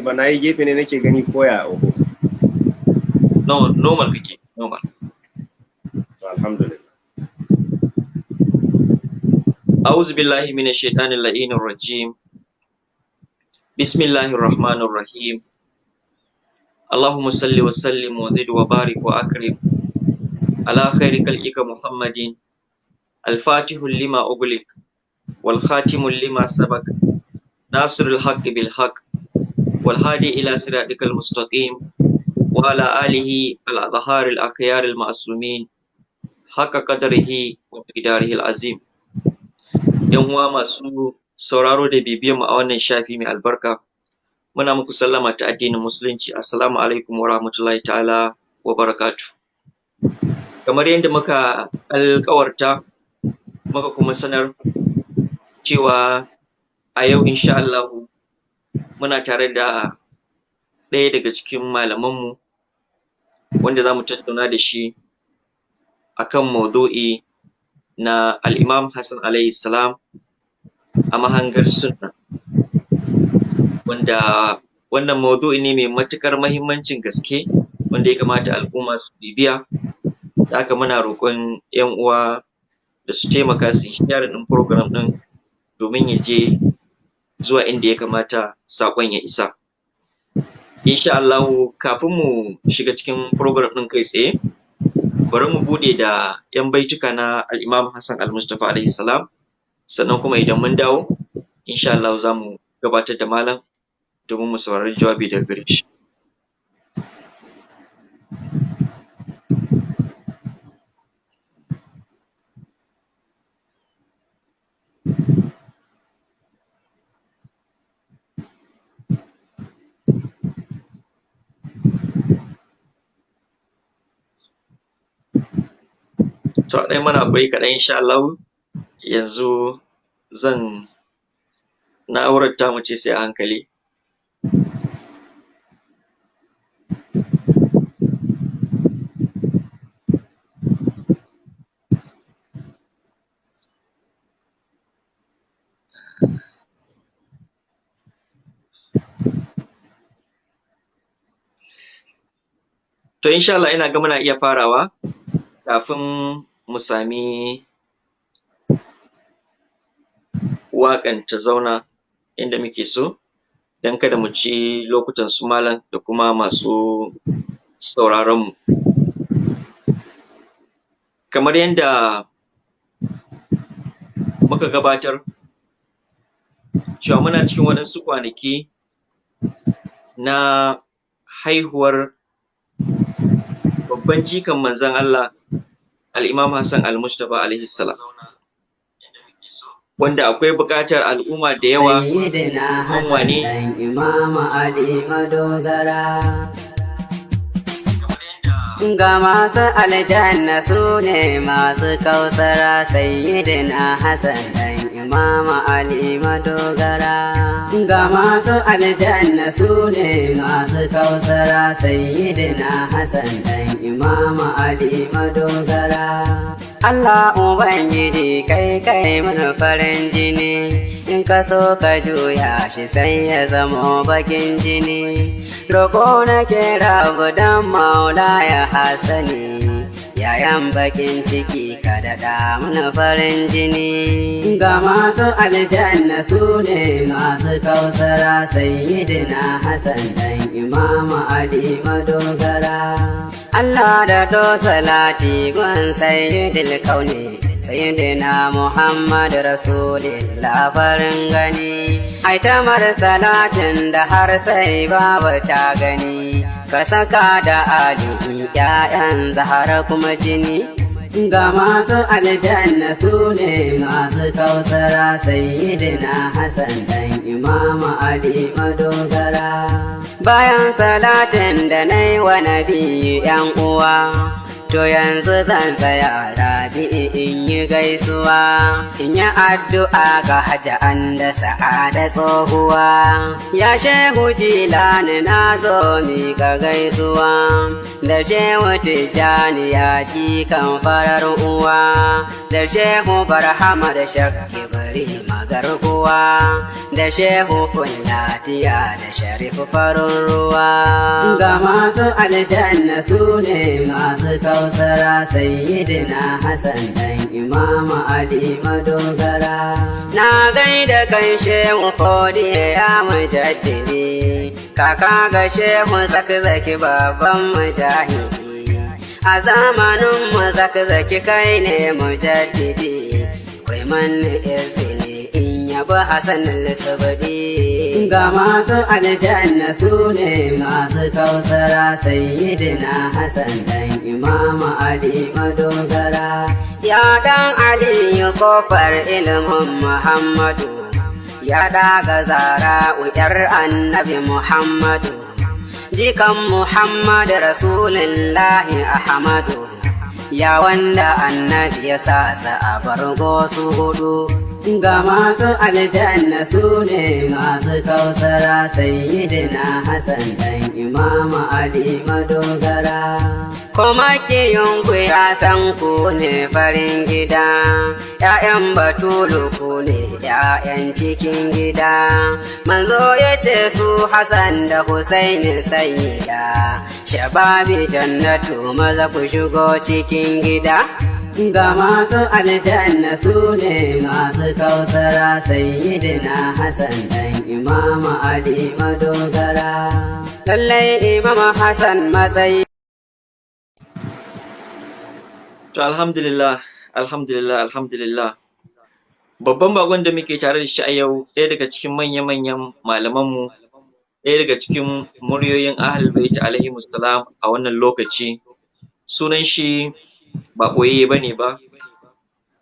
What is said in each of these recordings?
Ba na yi gefe ne nake gani koya oho. No, normal kake, normal. Alhamdulillah. أعوذ بالله من الشيطان اللعين الرجيم. بسم الله الرحمن الرحيم. اللهم صل وسلم وزد وبارك وأكرم على خير خلقك محمد، الفاتح لما أغلق والخاتم لما سبق، ناصر الحق بالحق، والهادي إلى صراطك المستقيم، وعلى آله الأطهار الأخيار المعصومين، حق قدره ومقداره العظيم. ‘Yan uwa masu sauraro da bibiyan mu a wannan shafi mai albarka, muna muku sallama ta addinin Musulunci: Assalamu alaikum wa rahmatullahi ta'ala wa barakatuhu. Kamar yadda muka alƙawarta muka kuma sanar cewa a yau insha Allahu muna tare da ɗaya daga cikin malaman mu wanda zamu tattauna da shi akan maudu'i na Al-Imam Hassan alaihi salam a mahangar sunna, wanda wannan maudu'i ne mai matuƙar mahimmancin gaske wanda ya kamata al'umma su bibiya. Da haka muna roƙon ‘yan uwa da su taimaka su yi sharing ɗin program ɗin domin ya je zuwa inda ya kamata saƙon ya isa. Insha Allahu, kafin mu shiga cikin program ɗin kai tsaye, bari mu buɗe da ‘yan baituka na Al-Imam Hassan Al-Mustapha alaihi salam, sannan kuma idan mun dawo insha Allahu za mu gabatar da malam domin mu saurari jawabi daga gare shi. To, a ɗan yi mana haƙuri kaɗan. Insha Allahu yanzu zan na'urar tamu ce sai a hankali. To, insha Allah ina ga muna iya farawa kafin mu sami waƙan ta zauna inda muke so, don kada mu ci lokutan su malam da kuma masu sauraron mu. Kamar yanda muka gabatar cewa muna cikin waɗansu kwanaki na haihuwar babban jikan Manzon Allah, Al-Imam Hassan Al-Mujtaba alaihi salam, wanda akwai buƙatar al'umma da yawa Sayyidina san Hassan wane ɗan Imamu Ali madogara. Ga masu aljanna su ne masu kausara, Sayyidina Hassan ɗan Imamu Ali madogara. Ga masu aljanna su ne masu kausara, Sayyidina Hassan ɗan Imamu Ali madogara. Allah Ubangiji, kai kai mana farin jini, in ka so ka juya shi sai ya zamo bakin jini. Roƙo na kira gudan maula ya hasani, yayan bakin ciki, ka daɗa mana farin jini. Ga masu aljanna su ne masu kausara, Sayyidina Hassan dan Imamu Ali madogara. Allah da to salati gun sayyidil kauni, Sayyidina Muhammad Rasulillah farin gani. Ai tamar salatin da har sai babu ta gani, ka saka da ali ƴaƴan Zahara kuma jini. Ga masu aljanna su ne masu kausara, Sayyidina Hassan dan Imamu Ali madogara. Bayan salatin da na yi wa nabi, yan uwa, to To yanzu zan tsaya Rabi'i in yi gaisuwa, in yi addu'a ga Hajji an da sa'ada tsohuwa. Ya Shehu Jilani na zo miƙa gaisuwa, da Shehu Tijjani ya ji kan farar uwa, da Shehu Barhama da Shakki bari magarkuwa, da Shehu Fullatiya da Sharifu farin ruwa. Ga masu aljanna su ne masu kausara, Sayyidina Hassan dan Imam Ali madogara. Na gaida kan Shehu Fodiya ya mujaddidi, kaka ga Shehu Zakzaki babban mujahidi. A zamanin mu Zakzaki kai ne mujaddidi, kai man izini in yabi Hassan al-Sabadi. Ga masu aljanna su ne masu kausara, Sayyidina Hassan dan Imam Ali madogara. Ya dan Aliyu kofar ilimin Muhammadu, ya daga zara yar Annabi Muhammadu, jikan Muhammad Rasulullahi Ahmadu, ya wanda Annabi ya sa sa a bargo su hudu. Ga masu aljanna su ne masu kausara, Sayyidina Hassan dan Imam Ali madogara. Kuma kiyunku ya san ku ne farin gida, ‘ya'yan Batulu ku ne ‘ya'yan cikin gida. Manzo ya ce su Hassan da Husaini sayyida, shababi jannatu, maza ku shigo cikin gida. Ga masu aljanna su ne masu kausara, Sayyidina Hassan dan Imam Ali madogara. Lallai Imam Hassan matsayi. To alhamdulillah, alhamdulillah, alhamdulillah. Babban baƙon da muke tare da shi a yau, ɗaya daga cikin manya-manyan malamanmu, ɗaya daga cikin muryoyin Ahlul Baiti alaihimus salam a wannan lokaci. Sunan shi ba ɓoyayye bane ba,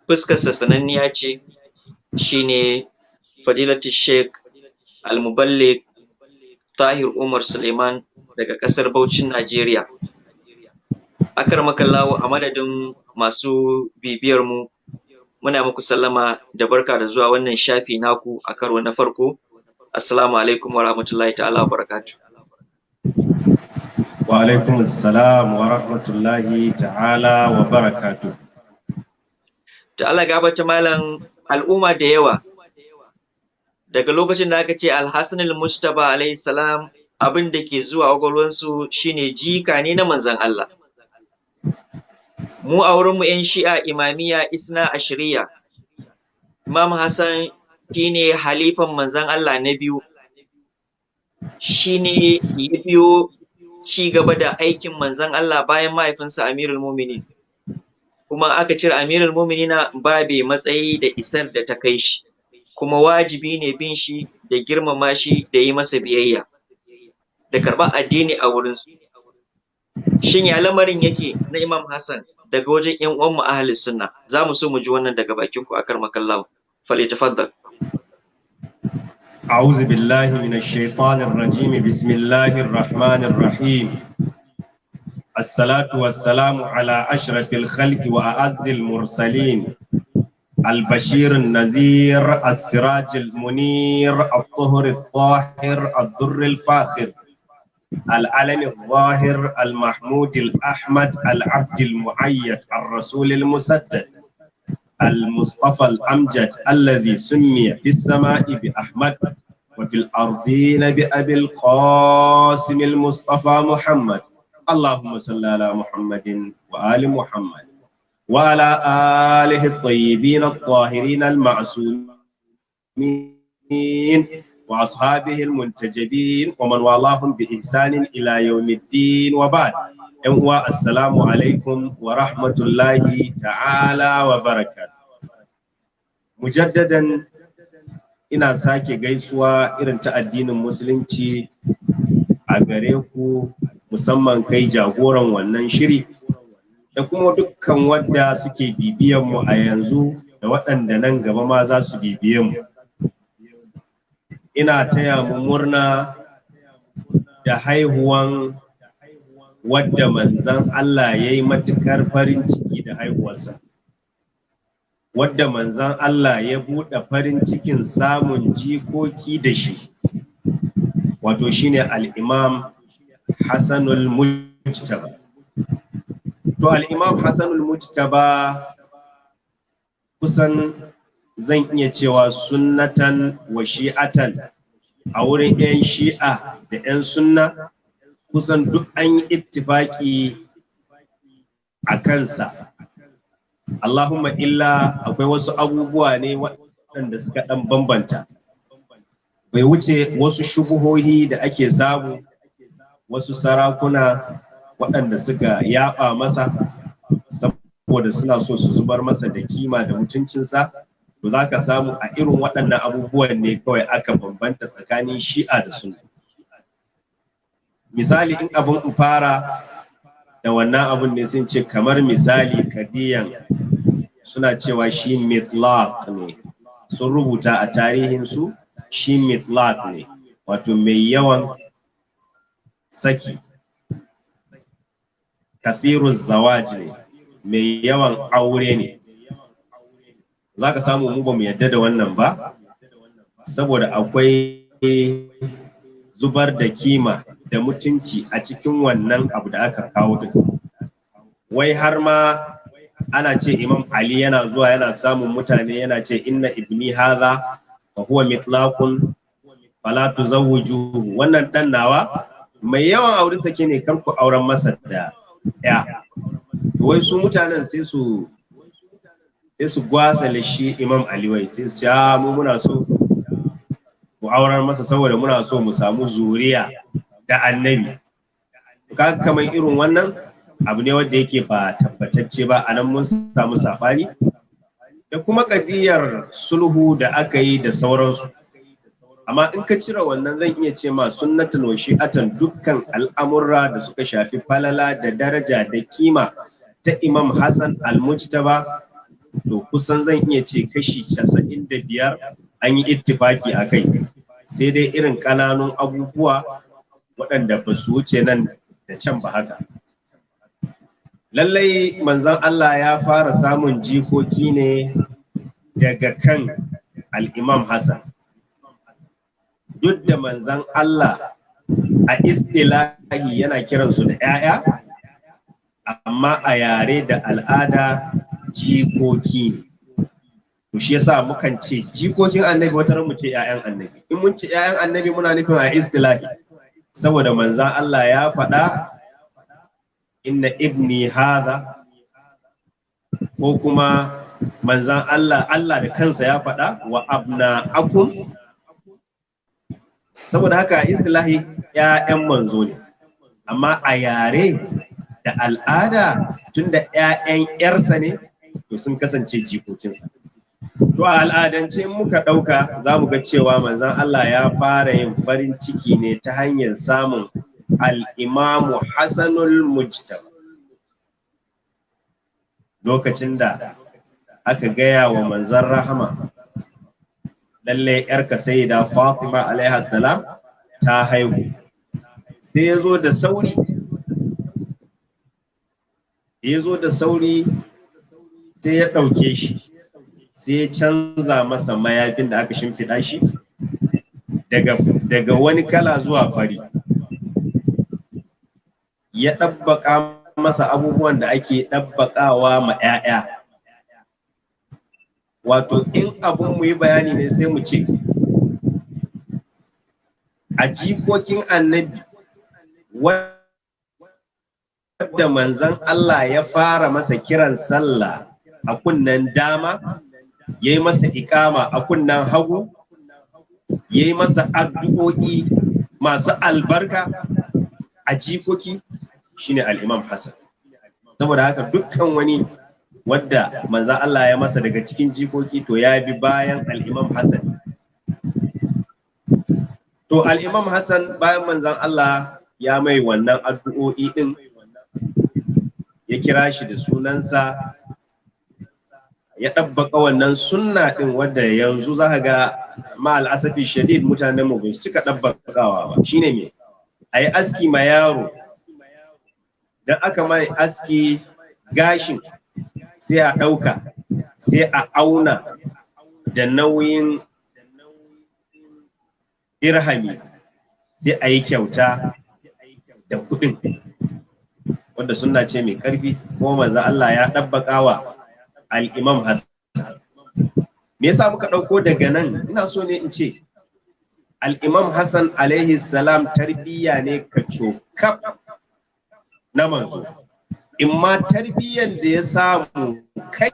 fuskarsa sananniya ce, shine Fadilatu Sheikh Al-Muballigh Tahir Umar Suleiman daga ƙasar Bauchin Najeriya. Akramakallahu, a madadin masu bibiyar mu, muna muku sallama da barka da zuwa wannan shafi naku a karo na farko. Assalamu alaikum wa rahmatullahi ta'ala wa barakatuh. Wa alaikum assalam wa rahmatullahi ta'ala wa barakatuh. To Allah gafarta malam. Al'umma da yawa, daga lokacin da aka ce Al-Hassan al-Mujtaba alaihi salam, abin da ke zuwa kwakwalwansu shine jika ne na Manzon Allah. Mu a wurinmu 'yan Shi'a Imamiyya Isna Ashiriya, Imam Hassan shine halifan Manzon Allah na biyu, shine ya biyo ci gaba da aikin Manzon Allah bayan mahaifinsa Amirul Muminin. Kuma aka cire Amirul Muminina, ba mai matsayi da isar da ta kai shi, kuma wajibi ne bin shi da girmama shi da yi masa biyayya da karɓar addini a wurinsu. Shin ya lamarin yake na Imam Hassan daga wajen 'yan uwanmu Ahlus Sunna? Za mu so mu ji wannan daga bakin ku, akramakallahu. Falyatafaddal. أعوذ بالله من الشيطان الرجيم. بسم الله الرحمن الرحيم. الصلاة والسلام على أشرف الخلق وأعز المرسلين، البشير النذير، السراج المنير، الطهر الطاهر، الدر الفاخر، العلم الظاهر، المحمود الأحمد، العبد المؤيد، الرسول المسدد، المصطفى الأمجد، الذي سمي في السماء بأحمد وفي الأرضين بأبي القاسم المصطفى محمد. اللهم صل على محمد وآل محمد وعلى آله الطيبين الطاهرين المعصومين وأصحابه المنتجبين ومن والاهم بإحسان إلى يوم الدين، وبعد. السلام عليكم ورحمة الله تعالى وبركاته. مجددا ina sake gaisuwa irin ta addinin Musulunci a gare ku, musamman kai jagoran wannan shiri da kuma dukkan wadda suke bibiyan mu a yanzu da waɗanda nan gaba ma za su bibiye mu. Ina taya mu murna da haihuwan wadda manzan Allah ya yi matuƙar farin ciki da haihuwarsa, wadda manzan Allah ya buɗe farin cikin samun jikoki da shi, wato shine al'imam Hassanul Mujtaba. To al'imam Hassanul Mujtaba kusan zan iya cewa sunnatan wa shi'atan a wurin 'yan shi'a da 'yan sunna kusan duk an yi ittifaki a kansa. Allahumma illa akwai wasu abubuwa ne waɗanda suka ɗan bambanta. Bai wuce wasu shubuhohi da ake samu wasu sarakuna waɗanda suka yaɓa masa saboda suna so su zubar masa da kima da mutuncinsa, to za ka samu a irin waɗannan abubuwan ne kawai aka bambanta tsakanin shi'a da sunna. Misali, in abin in fara da wannan abun ne, sun ce kamar misali kadiyan suna cewa shi mitlaq ne, sun rubuta a tarihinsu shi mitlaq ne, wato mai yawan saki, kathiru zawaj ne, mai yawan aure ne. Za ka samu mu ba mu yadda da wannan ba, saboda akwai zubar da kima da mutunci a cikin wannan abu da aka kawo din. Wai har ma ana ce Imam Ali yana zuwa yana samun mutane yana ce inna ibni hadha fa huwa mitlaqun fala tuzawwijuhu, wannan dan nawa mai yawan aure sake ne, kar ku auren masa da ya. Wai su mutanen sai su gwasale shi Imam Ali, wai sai su ce mu muna so mu auren masa saboda muna so mu samu zuriya da annabi. Kaga kamar irin wannan abu ne wanda yake ba tabbatacce ba, anan mun samu safani da kuma kadiyar sulhu da aka yi da sauransu. Amma in ka cire wannan, zan iya ce ma sunnatan wa shi'atan dukkan al'amurra da suka shafi falala da daraja da kima ta Imam Hassan al-Mujtaba, to kusan zan iya ce kashi 95 an yi ittifaki a kai, sai dai irin ƙananun abubuwa waɗanda ba su wuce nan da can ba haka. Lallai manzon Allah ya fara samun jikoki ne daga kan al'imam Hassan. Duk da manzon Allah a istilahi yana kiransu da ‘ya'ya, amma a yare da al'ada jikoki ne. To shi yasa mukan ce jikokin annabi, wata mu ce ‘ya'yan annabi. In mun ce ‘ya'yan annabi muna nufin a istilahi, saboda manzan Allah ya faɗa inna ibni hadha, ko kuma manzan Allah, Allah da kansa ya faɗa wa abna akum. Saboda haka istilahi ‘ya'yan manzo ne, amma a yare da al'ada tunda ‘ya'yan ‘yarsa ne, to sun kasance jikokinsa. To a al'adance in muka ɗauka za mu ga cewa manzon Allah ya fara yin farin ciki ne ta hanyar samun al'imamu Hassanul Mujtaba. Lokacin da aka gaya wa manzon rahama lallai ‘yarka Sayyida Fatima alaiha salam ta haihu, sai ya zo da sauri, ya zo da sauri sai ya ɗauke shi, sai ya canza masa mayafin da aka shimfiɗa shi daga wani kala zuwa fari, ya ɗabbaƙa masa abubuwan da ake ɗabbaƙawa ma 'ya'ya. Wato in abun mu yi bayani ne sai mu ce a jikokin annabi wadda manzon Allah ya fara masa kiran sallah a kunnen dama, ya yi masa ikama a kunnen hagu, ya yi masa addu'o'i masu albarka a jikoki, shine al'imam Hassan. Saboda haka dukkan wani wadda manzan Allah ya masa daga cikin jikoki to ya bi bayan al'imam Hassan. To al'imam Hassan bayan manzan Allah ya mai wannan addu'o'i ɗin, ya kira shi da sunansa, ya ɗabbaka wannan sunna ɗin wadda yanzu za ka ga ma al'asafi shadid mutanen mu bai cika ɗabbakawa ba. Shine me? A yi aski ma yaro Dan aka mai aski gashin sai a ɗauka, sai a auna da nauyin dirhami, sai a yi kyauta da kuɗin, wanda sunna ce mai ƙarfi, kuma manzo Allah ya ɗabbaƙawa al-Imam Hassan. Me yasa muka ɗauko daga nan? Ina so ne in ce al-Imam Hassan alaihi salam tarbiyya ne kacokaf na manzo. Imma tarbiyyan da ya samu kai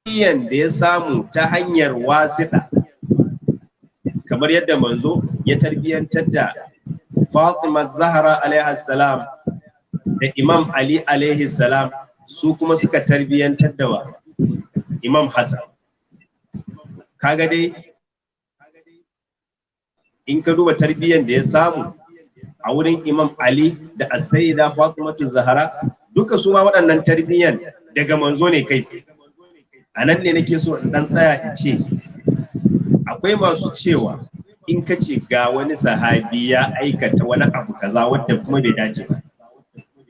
tarbiyyan da ya samu ta hanyar wasita, kamar yadda manzo ya tarbiyyantar da Fatima Zahra alaihi salam da Imam Ali alaihi salam, su kuma suka tarbiyyantar da wa Imam Hassan. Kaga dai in ka duba tarbiyyan da ya samu a wurin Imam Ali da As-Sayyida Fatimatu Zahra, duka su ma waɗannan tarbiyyan daga manzo ne kai tsaye. A nan ne nake so in dan tsaya in ce akwai masu cewa in ka ce ga wani sahabi ya aikata wani abu kaza wanda kuma bai dace ba,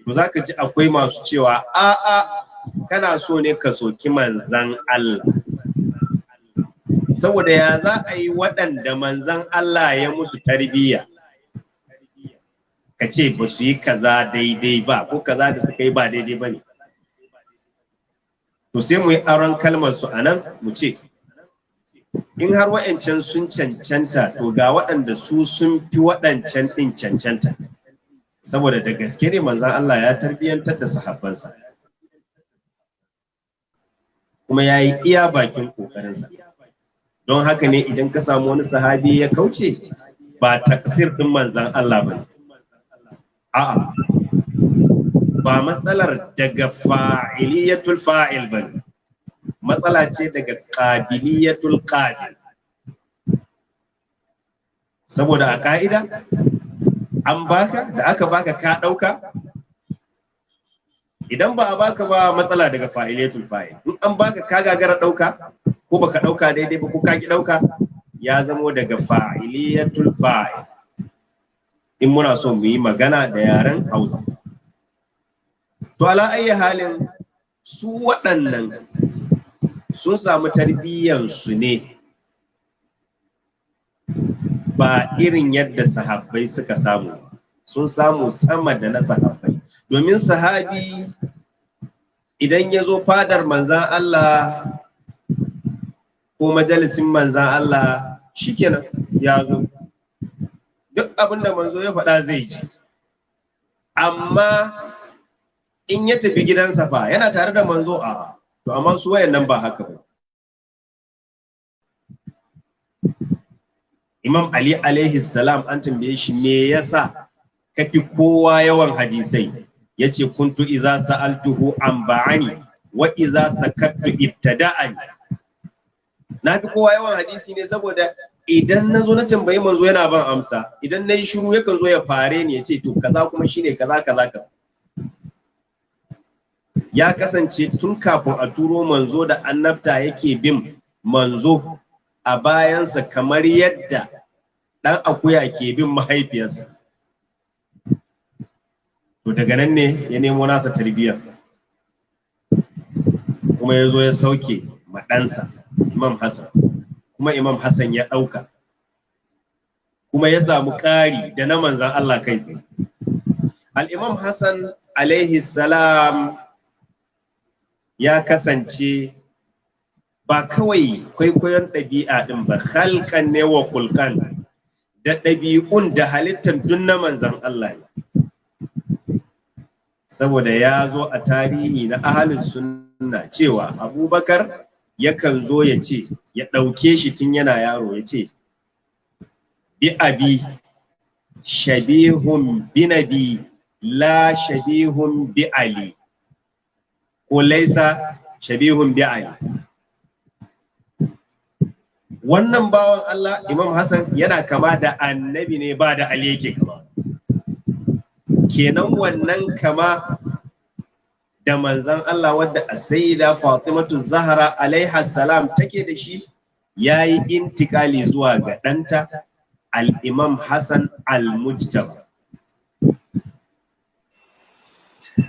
to zaka ji akwai masu cewa a'a, kana so ne ka soki manzan Allah. Saboda ya za a yi waɗanda manzan Allah ya musu tarbiyya ka ce ba su yi kaza daidai ba, ko kaza da suka yi ba daidai ba ne? To sai mu yi aron kalmar su anan mu ce in har wa'ancan sun cancanta, to ga waɗanda su sun fi waɗancan ɗin cancanta. Saboda da gaske ne manzan Allah ya tarbiyyantar da sahabbansa, kuma ya yi iya bakin ƙoƙarinsa. Don haka ne idan ka samu wani sahabi ya kauce, ba taksir ɗin manzan Allah ba ne. A'a, ba matsalar daga fa'iliyatul fa'il ba ne, matsala ce daga ƙabiliyatul ƙabil. Saboda a ƙa'ida, an baka, da aka baka ka ɗauka, idan ba a baka ba matsala daga fa'iliyatul fa'il. In an baka ka gagara ɗauka, ko baka ɗauka daidai ba ko ka ki ɗauka, ya zamo daga fa'iliyatul fa'il. In muna so mu yi magana da yaren Hausa. To ala ayyi halin, su waɗannan sun samu tarbiyyansu ne ba irin yadda sahabbai suka samu, sun samu sama da na sahabbai. Domin sahabi idan ya zo fadar manzan Allah ko majalisin manzan Allah, shikenan ya zo, duk abin da manzo ya faɗa zai ji. Amma in ya tafi gidansa fa, yana tare da manzo a to, amma su wayannan ba haka ba. Imam Ali alaihi salam an tambaye shi me yasa kafi kowa yawan hadisai, yace kuntu iza sa'altuhu an ba'ani wa iza sakattu ibtada'ani. Na fi kowa yawan hadisi ne saboda idan na zo na tambayi manzo yana ban amsa, idan na yi shiru yakan zo ya fare ni ya ce to kaza kuma shine kaza kaza kaza. Ya kasance tun kafin a turo manzo da annabta yake bin manzo a bayansa kamar yadda ɗan akuya ke bin mahaifiyarsa. To daga nan ne ya nemo nasa tarbiyyar, kuma ya zo ya sauke ma ɗansa Imam Hassan, kuma Imam Hassan ya ɗauka, kuma ya samu ƙari da na manzan Allah kai tsaye. Al-Imam Hassan alaihi salam ya kasance ba kawai kwaikwayon ɗabi'a ɗin ba, halkan ne wa kulkan, da ɗabi'un da halittar duk na manzan Allah ne. Saboda ya zo a tarihi na ahalin sunna cewa Abubakar yakan zo ya ce, ya ɗauke shi tun yana yaro ya ce, bi abi shabihun bi nabi la shabihun bi ali, ko laisa shabihun bi ali. Wannan bawan Allah Imam Hassan yana kama da annabi ne ba da Ali yake kama. Kenan wannan kama da manzan Allah wadda Sayyida Fatimatu Zahra alaiha salam take da shi, yayi intikali zuwa ga ɗanta al-Imam Hassan al-Mujtaba.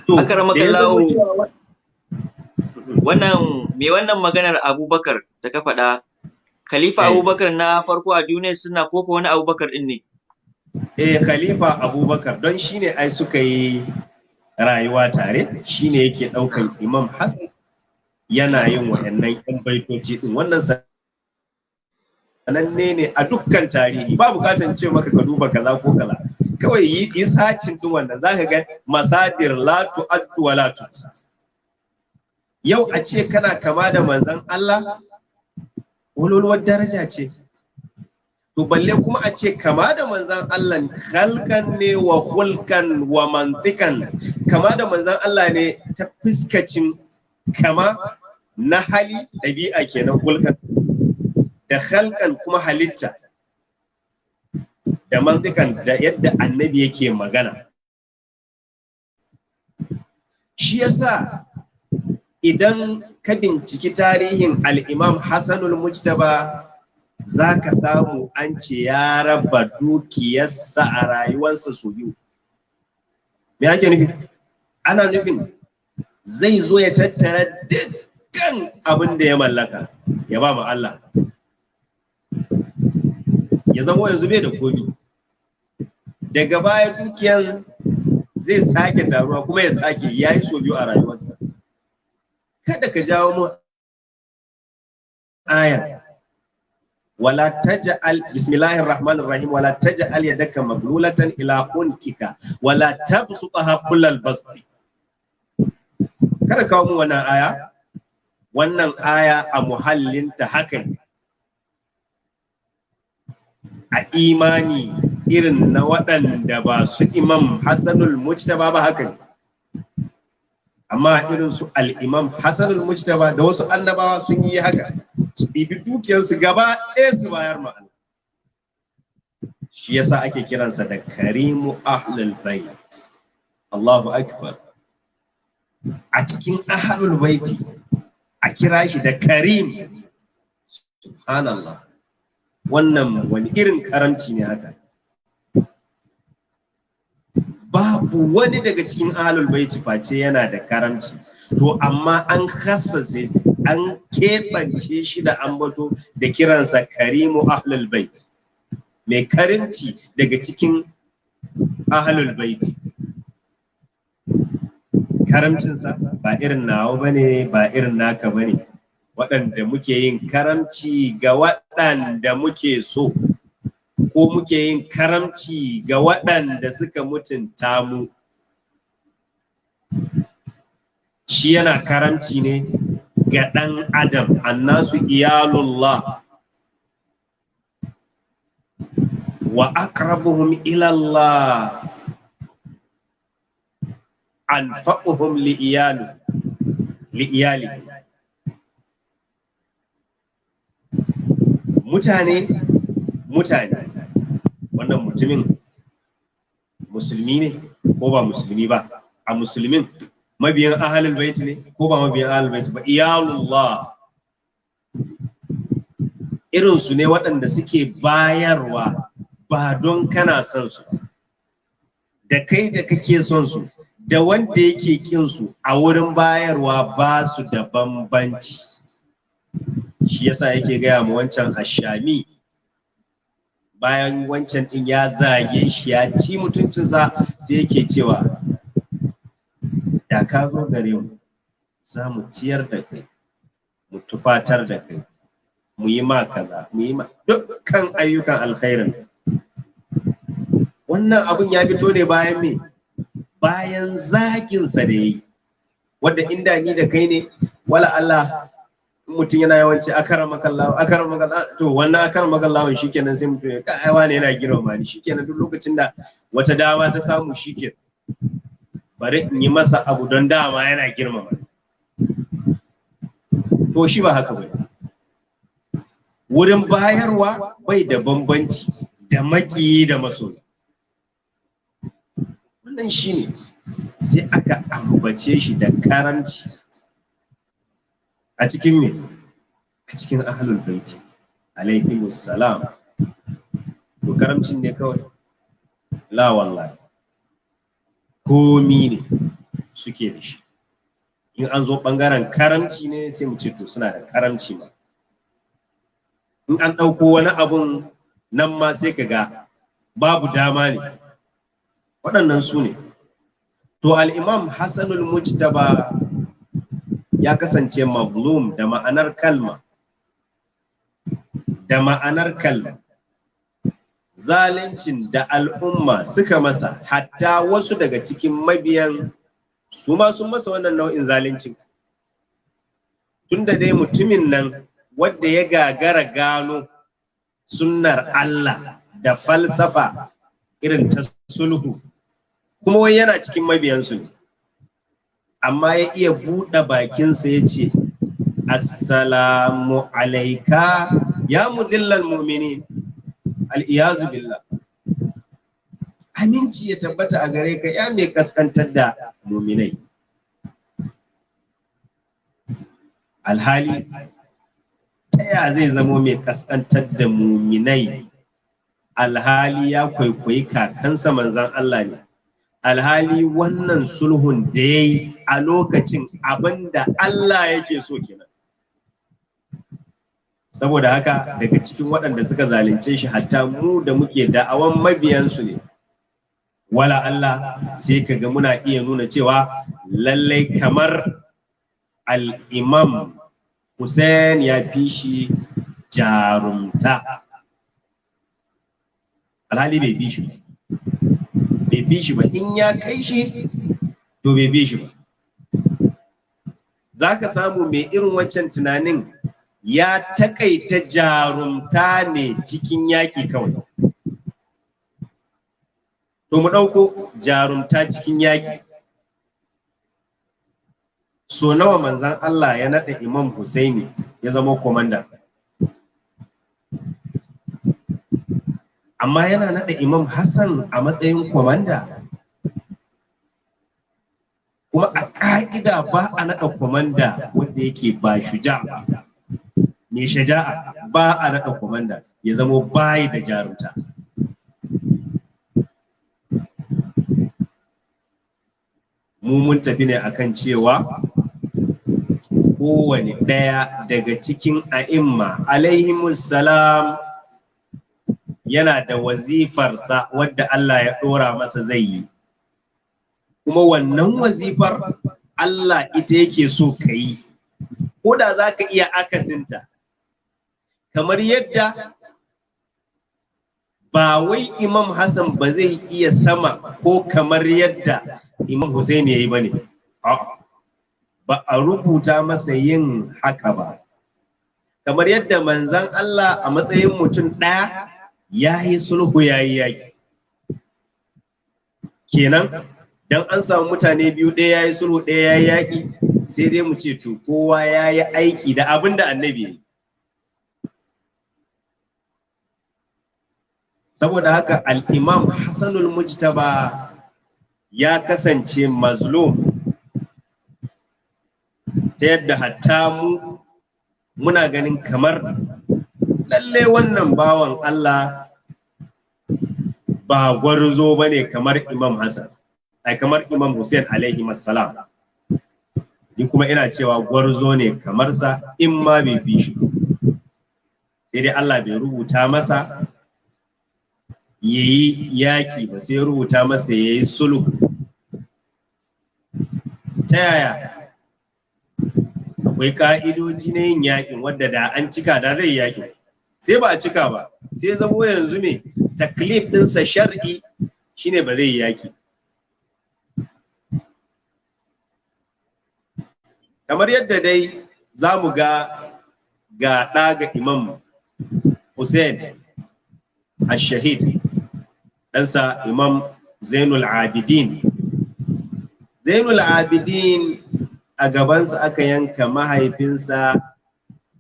To, Akaramakallahu, wannan me wannan maganar Abubakar da ka faɗa, Khalifa Abubakar na farko a duniya suna ko wani Abubakar din ne? Eh, Khalifa Abubakar, don shine ai suka yi rayuwa tare, shine yake ɗaukan Imam Hassan yana yin waɗannan ƴan baitoci din. Wannan sananne ne a dukkan tarihi, ba bukatan ce maka ka duba kaza ko kaza, kawai yi sacin din wannan zaka ga masadir la tu'addu wa la tuhsa. Yau a ce kana kama da manzon Allah, ololuwar daraja ce. To balle kuma a ce kama da manzon Allah halkan ne wa hulkan wa mantikan, kama da manzon Allah ne ta fuskacin kama na hali, ɗabi'a kenan hulkan, da halkan kuma halitta, da mantikan da yadda annabi yake magana. Shi yasa idan ka binciki tarihin al'imam Hassanul Mujtaba, za ka samu an ce ya raba dukiyarsa a rayuwarsa su biyu. Me ake nufi? Ana nufin zai zo ya tattara dukkan abin da ya mallaka ya ba mu Allah. Ya zama yanzu bai da komi. Daga baya dukiyar zai sake taruwa kuma ya sake yayi so biyu a rayuwarsa. Kada ka jawo mu aya wala taj'al, bismillahir rahmanir rahim, wala taj'al yadaka maglulatan ila unkika wala tabsutaha kullal basti. Kada kawo mu wannan aya. Wannan aya a muhallinta haka ne. A imani irin na waɗanda ba su Imam Hassanul Mujtaba ba haka ne. Amma irin su al-Imam Hassanul Mujtaba da wasu annabawa sun yi haka, su ɗibi dukiyarsu gaba ɗaya su bayar ma Allah. Shi yasa ake kiransa da Karimu Ahlul Bait. Allahu Akbar. A cikin Ahlul Baiti a kira shi da Karim. Subhanallah. Wannan wani irin karamci ne haka. Babu wani daga cikin Ahlul Baiti face yana da karamci. To amma an khassase, an keɓance shi da ambato da kiransa Karimu Ahlul Bait. Mai karimci daga cikin Ahlul Baiti. Karamcinsa ba irin nawa bane, ba irin naka bane. Waɗanda muke yin karamci ga waɗanda muke so, ko muke yin karamci ga waɗanda suka mutunta mu. Shi yana karamci ne ga ɗan adam, annasu iyalullah wa aqrabuhum ila Allah anfa'uhum li iyali. Mutane wannan mutumin musulmi ne ko ba musulmi ba, a musulmin mabiyan ahlul bait ne ko ba mabiyan ahlul bait ba, iyalullah irin su ne waɗanda suke bayarwa ba don kana son su, da kai da kake son su da wanda yake kin su a wurin bayarwa ba su da bambanci. Shi yasa yake gaya ma wancan ashami, bayan wancan din ya zage shi ya ci mutuncinsa, sai yake cewa da ka zo gare mu za mu ciyar da kai, mu tufatar da kai, mu yi ma kaza, mu yi ma dukkan ayyukan alkhairin. Wannan abun ya fito ne bayan me? Bayan zaginsa da yayi, wanda inda ni da kai ne, wala Allah mutum yana yawanci akaramakallahu akaramakallahu, to wannan akaramakallahu shikenan sai mutum ya ka ai wane yana girmama ni, shikenan duk lokacin da wata dama ta samu shikenan bari in yi masa abu don dama yana girmama ni. To shi ba haka bane. Wurin bayarwa bai da bambanci da maƙiyi da masoyi. Wannan shine sai aka ambace shi da karamci a cikin me? A cikin ahlul baiti alaihimus salam. To karamcin ne kawai? La wallahi, komi ne. suke da shi. In an zo ɓangaren karamci ne sai mu ce to suna da karamci ma. In an ɗauko wani abun nan ma sai ka ga babu dama ne. Waɗannan su ne. To al'imam Hassanul Mujtaba ya kasance mazlum da ma'anar kalma. Da ma'anar kalma. Zaluncin da al'umma suka masa, hatta wasu daga cikin mabiyan su ma sun masa wannan nau'in zaluncin. Tunda dai mutumin nan wadda ya gagara gano sunnar Allah da falsafa irin ta sulhu, kuma wai yana cikin mabiyansu ne, amma ya iya buɗe bakinsa ya ce assalamu alaika ya muzillal mu'minin, al'iyazu billah, aminci ya tabbata a gare ka ya mai kaskantar da muminai. Alhali ta ya zai zamo mai kaskantar da muminai, alhali ya kwaikwayi kakansa manzan Allah ne, alhali wannan sulhun da ya yi a lokacin abinda Allah yake so kenan. Saboda haka daga cikin waɗanda suka zalunce shi, hatta mu da muke da'awan mabiyansu ne, wala Allah sai kaga muna iya nuna cewa lallai kamar al'imam Hussein ya fi shi jarumta, alhali bai fi shi ba, bai fi shi ba. In ya kai shi to bai fi shi ba. Za ka samu mai irin wancan tunanin ya takaita jarumta ne cikin yaƙi kawai. To mu ɗauko jarumta cikin yaƙi. So nawa manzan Allah ya naɗa Imam Husaini ya zama komanda, amma yana naɗa Imam Hassan a matsayin komanda. Kuma a ƙa'ida ba a naɗa komanda wanda yake ba shuja ba, mai shaja'a ba a naɗa komanda ya zamo bayi da jarumta. Mu mun tafi ne akan cewa kowane ɗaya daga cikin a'imma alaihimus salam yana da wazifarsa wadda Allah ya ɗora masa zai yi, kuma wannan wazifar Allah ita yake so ka yi, ko da za ka iya akasinta. Kamar yadda ba wai Imam Hassan ba zai iya sama ko kamar yadda Imam Hussein ya yi ba ne, ba a rubuta masa yin haka ba. Kamar yadda manzan Allah a matsayin mutum ɗaya ya yi sulhu ya yi yaƙi. Kenan dan an samu mutane biyu, ɗaya ya yi sulhu ɗaya ya yi yaƙi, sai dai mu ce to kowa ya yi aiki da abin da annabi ya yi. Saboda haka al'imam Hassanul Mujtaba ya kasance mazlum, ta yadda hatta mu muna ganin kamar lalle wannan bawan Allah ba gwarzo ba ne kamar Imam Hassan, ai kamar Imam Hussein alaihi salam. Ni kuma ina cewa gwarzo ne kamar sa, in ma bai fi shi. Sai dai Allah bai rubuta masa yayi yaki ba, sai rubuta masa yayi sulhu. Ta yaya? Akwai ka'idoji na yin yakin wadda da an cika da zai yakin, sai ba a cika ba, sai zamo yanzu me taklif ɗinsa shar'i shine ba zai yi yaki. Kamar yadda dai za mu ga ɗa ga Imam Hussein al-Shahid, ɗansa Imam Zainul Abidin. Zainul Abidin a gabansa aka yanka mahaifinsa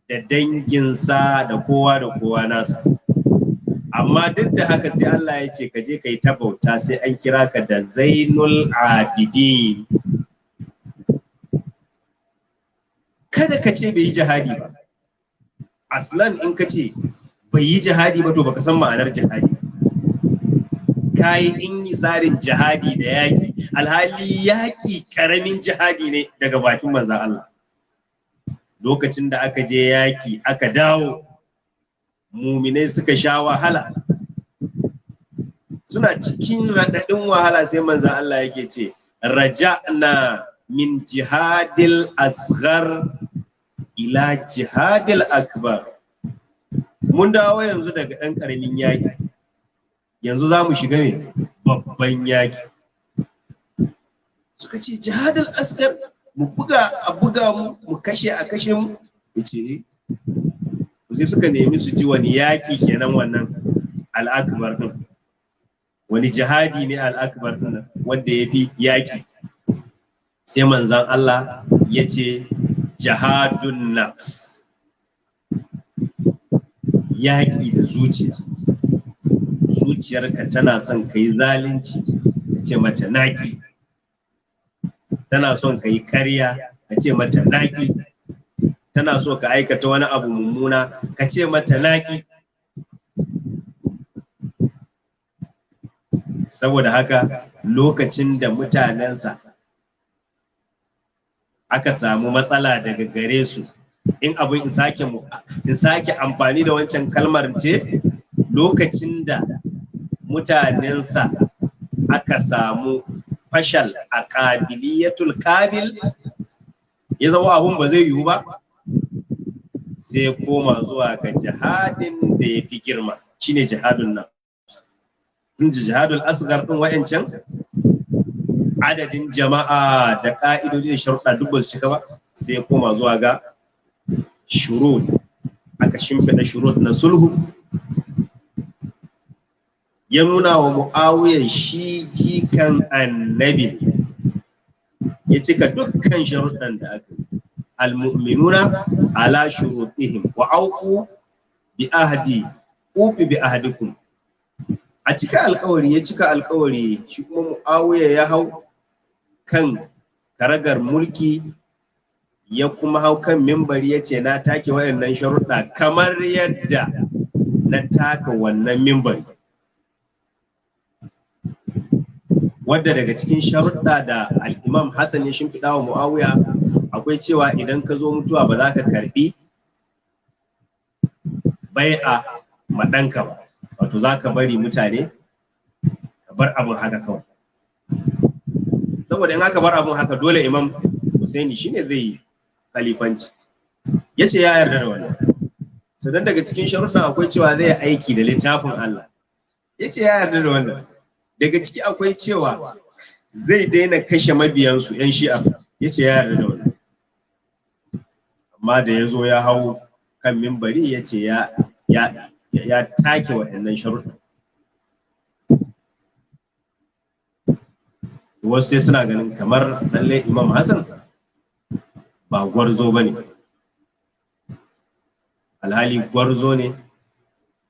da danginsa da kowa da kowa nasa. Amma duk da haka sai Allah ya ce ka je ka yi ta bauta, sai an kira ka da Zainul Abidin. Kada ka ce bai yi jihadi ba. Aslan in ka ce bai yi jihadi ba to baka san ma'anar jihadi. Kayi inhisarin jihadi da yaƙi, alhali yaƙi ƙaramin jihadi ne daga bakin manzan Allah. Lokacin da aka je yaƙi aka dawo, muminai suka sha wahala, suna cikin raɗaɗin wahala, sai manzan Allah yake ce raja'na min jihadil asghar ila jihadil akbar. Mun dawo yanzu daga ɗan ƙaramin yaƙi, yanzu za mu shiga ne babban yaƙi. Suka ce jihadil asghar, mu buga a buga mu, mu kashe a kashe mu. Yace sai suka nemi su ji wani yaƙi kenan wannan al'akbar din, wani jihadi ne al'akbar din wanda ya fi yaƙi. Sai manzan Allah ya ce jihadun nafs, yaƙi da zuciya. Zuciyarka tana son ka yi zalunci, ka ce mata naƙi. Tana son ka yi ƙarya, ka ce mata naƙi. Tana so ka aikata wani abu mummuna, ka ce mata naƙi. Saboda haka lokacin da mutanensa aka samu matsala daga gare su, in abin in sake amfani da wancan kalmar ce, lokacin da mutanensa aka samu fashal a ƙabiliyatul ƙabil, ya zama abun ba zai yiwu ba, sai koma zuwa ga jihadin da ya fi girma, shine jihadun nan. Tun jihadul asgar din wa'ancan adadin jama'a da ƙa'idodi da sharuɗa duk ba su cika ba, sai koma zuwa ga shurut. Aka shimfiɗa shurut na sulhu, ya nuna wa Mu'awiya shi jikan annabi, ya cika dukkan sharuɗan da aka yi. Almu'minuna ala shurutihim wa aufu bi ahdi ufi bi ahdikum. A cika alƙawari, ya cika alƙawari. Shi kuma Mu'awiya ya hau kan karagar mulki, ya kuma hau kan mimbari, ya ce na take wayannan sharuɗa kamar yadda na taka wannan mimbari. Wadda daga cikin sharuɗa da al'imam Hassan ya shimfiɗa wa Mu'awiya akwai cewa idan ka zo mutuwa ba za ka karɓi bai'a ma ɗanka ba, wato za ka bari mutane ka bar abin haka kawai. Saboda in aka bar abin haka dole Imam Husaini shine zai yi khalifanci. Ya ce ya yarda da wannan. Sannan daga cikin sharuɗan akwai cewa zai aiki da littafin Allah. Ya ce ya yarda da wannan. Daga ciki akwai cewa zai daina kashe mabiyansu 'yan shi'a. Ya ce ya yarda da wannan. Amma da ya zo ya hau kan mimbari ya ce ya take waɗannan sharuɗan. Wasu sai suna ganin kamar lallai Imam Hassan ba gwarzo ba ne, alhali gwarzo ne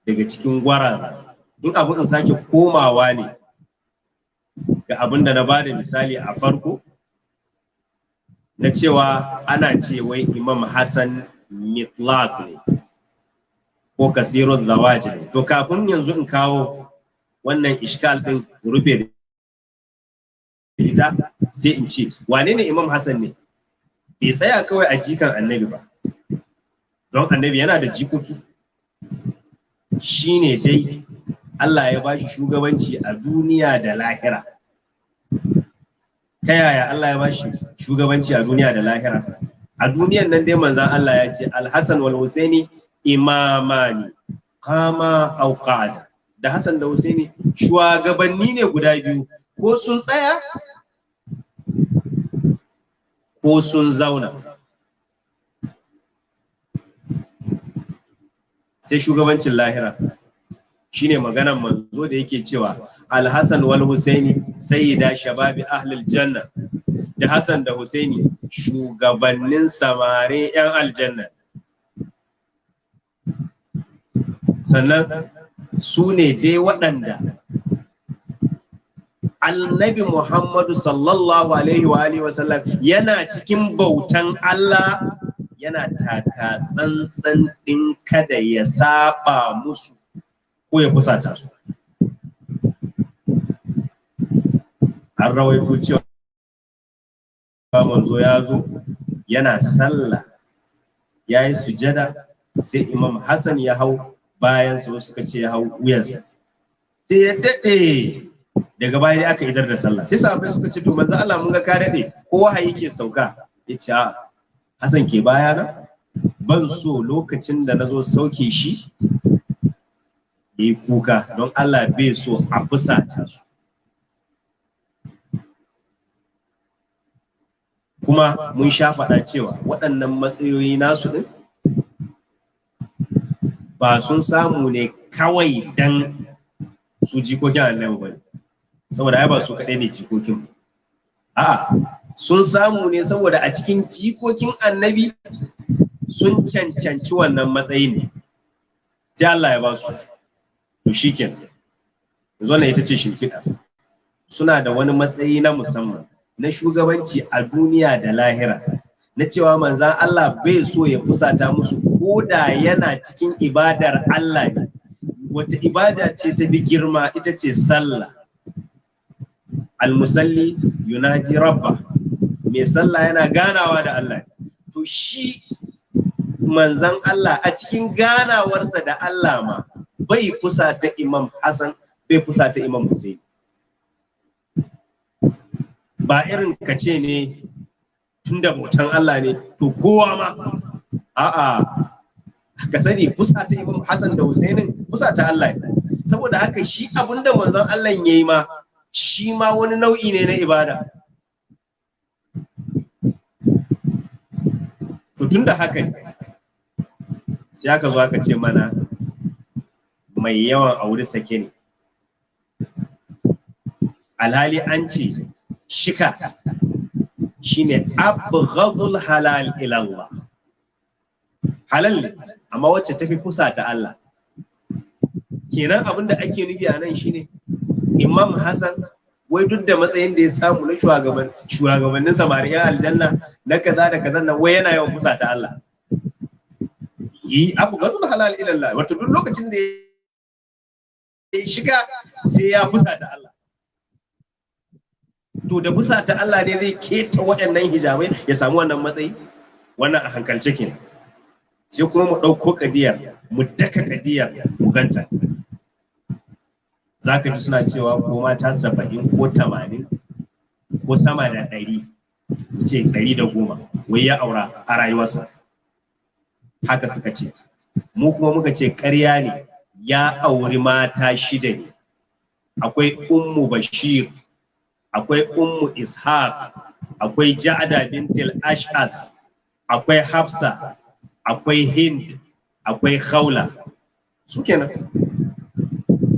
daga cikin gwaraza. In abu in sake komawa ne ga abin da na bada misali a farko na cewa ana ce wai Imam Hassan mitlaq ne ko kasirun zawaj ne. To kafin yanzu in kawo wannan ishkal din rufe da ita, sai in ce wane ne Imam Hassan ne? Bai tsaya kawai a jikan annabi ba, don annabi yana da jikoki. Shine dai Allah ya bashi shugabanci a duniya da lahira. Ta yaya Allah ya bashi shugabanci a duniya da lahira? A duniyan nan dai manzan Allah ya ce Al-Hassan wal Husaini imamani qama aw qa'ada. Da Hassan da Husaini shugabanni ne guda biyu, ko sun tsaya ko sun zauna. Sai shugabancin lahira shine maganan manzo da yake cewa Al-Hassan wal Husaini sayyida shababi ahlil janna. Da Hassan da Husaini shugabannin samare yan aljanna. Sannan su ne dai waɗanda Annabi Muhammadu sallallahu alaihi wa alihi wasallam yana cikin bautan Allah, yana taka tsantsan ɗin kada ya saba musu ko ya fusata su. An rawaito cewa manzo ya zo yana sallah, ya yi sujada, sai Imam Hassan ya hau bayansa, wasu suka ce ya hau wuyansa, sai ya daɗe. Daga baya aka idar da sallah, sai sahabbai suka ce, "To manzo Allah, mun ga ka daɗe, ko wahayi ke sauka?" Ya ce, "A, Hassan ke bayana, ban so lokacin da na zo sauke shi ya yi kuka, don Allah bai so a fusata su." Kuma mun sha faɗa cewa waɗannan matsayoyi nasu ɗin ba sun samu ne kawai dan su jikokin Annabi ba ne, saboda ai ba su kaɗai ne jikokin. A'a, sun samu ne saboda a cikin jikokin Annabi sun cancanci wannan matsayi ne, sai Allah ya ba su. To shikenan, yanzu wannan ita ce shimfiɗa. Suna da wani matsayi na musamman na shugabanci a duniya da lahira, na cewa manzan Allah bai so ya fusata musu ko da yana cikin ibadar Allah ne. Wata ibada ce ta bi girma? Ita ce sallah. Almusalli yunaji rabba, mai sallah yana ganawa da Allah. To shi manzan Allah a cikin ganawarsa da Allah ma bai fusata Imam Hassan, bai fusata Imam Hussein. Ba irin ka ce ne tunda bautan Allah ne to kowa ma, a'a, ka sani fusata Imam Hassan da Husainin fusata Allah ne. Saboda haka shi abinda manzon Allah yayi ma, shi ma wani nau'i ne na ibada. To tunda haka ne, sai aka zo aka ce mana mai yawan aure sake ne, alhali an ce shika shine abghadul halal ila Allah. Halal ne, amma wacce tafi kusa ta Allah. Kenan abin da ake nufi a nan shine Imam Hassan, wai duk da matsayin da ya samu na shugabannin samariya aljanna na kaza da kaza nan, wai yana yawan kusa ta Allah. Yi abghadul halal ila Allah, wato duk lokacin da ya shiga sai ya fusa ta Allah. To da fusa ta Allah ne zai keta waɗannan hijabai ya samu wannan matsayi? Wannan a hankalce kenan. Sai kuma mu ɗauko kadiyar, mu daka kadiyar, mu ganta. Za ka ji suna cewa ko mata 70 ko 80 ko sama da 100, mu ce 110, wai ya aura a rayuwarsa. Haka suka ce. Mu kuma muka ce ƙarya ne, ya auri mata 6 ne. Akwai Ummu Bashir, akwai Ummu Ishaq, akwai Ja'ada bintil Ash'as, akwai Hafsa, akwai Hind, akwai Khawla. Su kenan.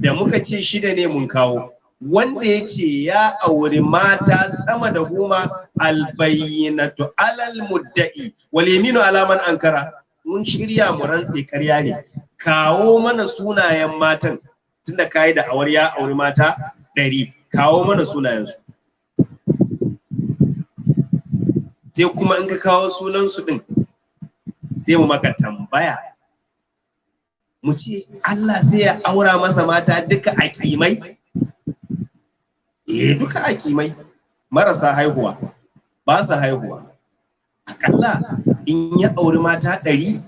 Da muka ce 6 ne mun kawo. Wanda ya ce ya auri mata sama da 10, albayyinatu alal mudda'i wal yaminu ala man ankara. Mun shirya mu rantse ƙarya ne. Kawo mana sunayen matan, tunda kayi da awar ya auri mata 100, kawo mana sunayensu. Sai kuma in ka kawo sunansu din, sai mu maka tambaya, mu ce Allah sai ya aura masa mata duka a kimai? Eh, duka a kimai, marasa haihuwa, ba su haihuwa. Akalla in ya auri mata 100,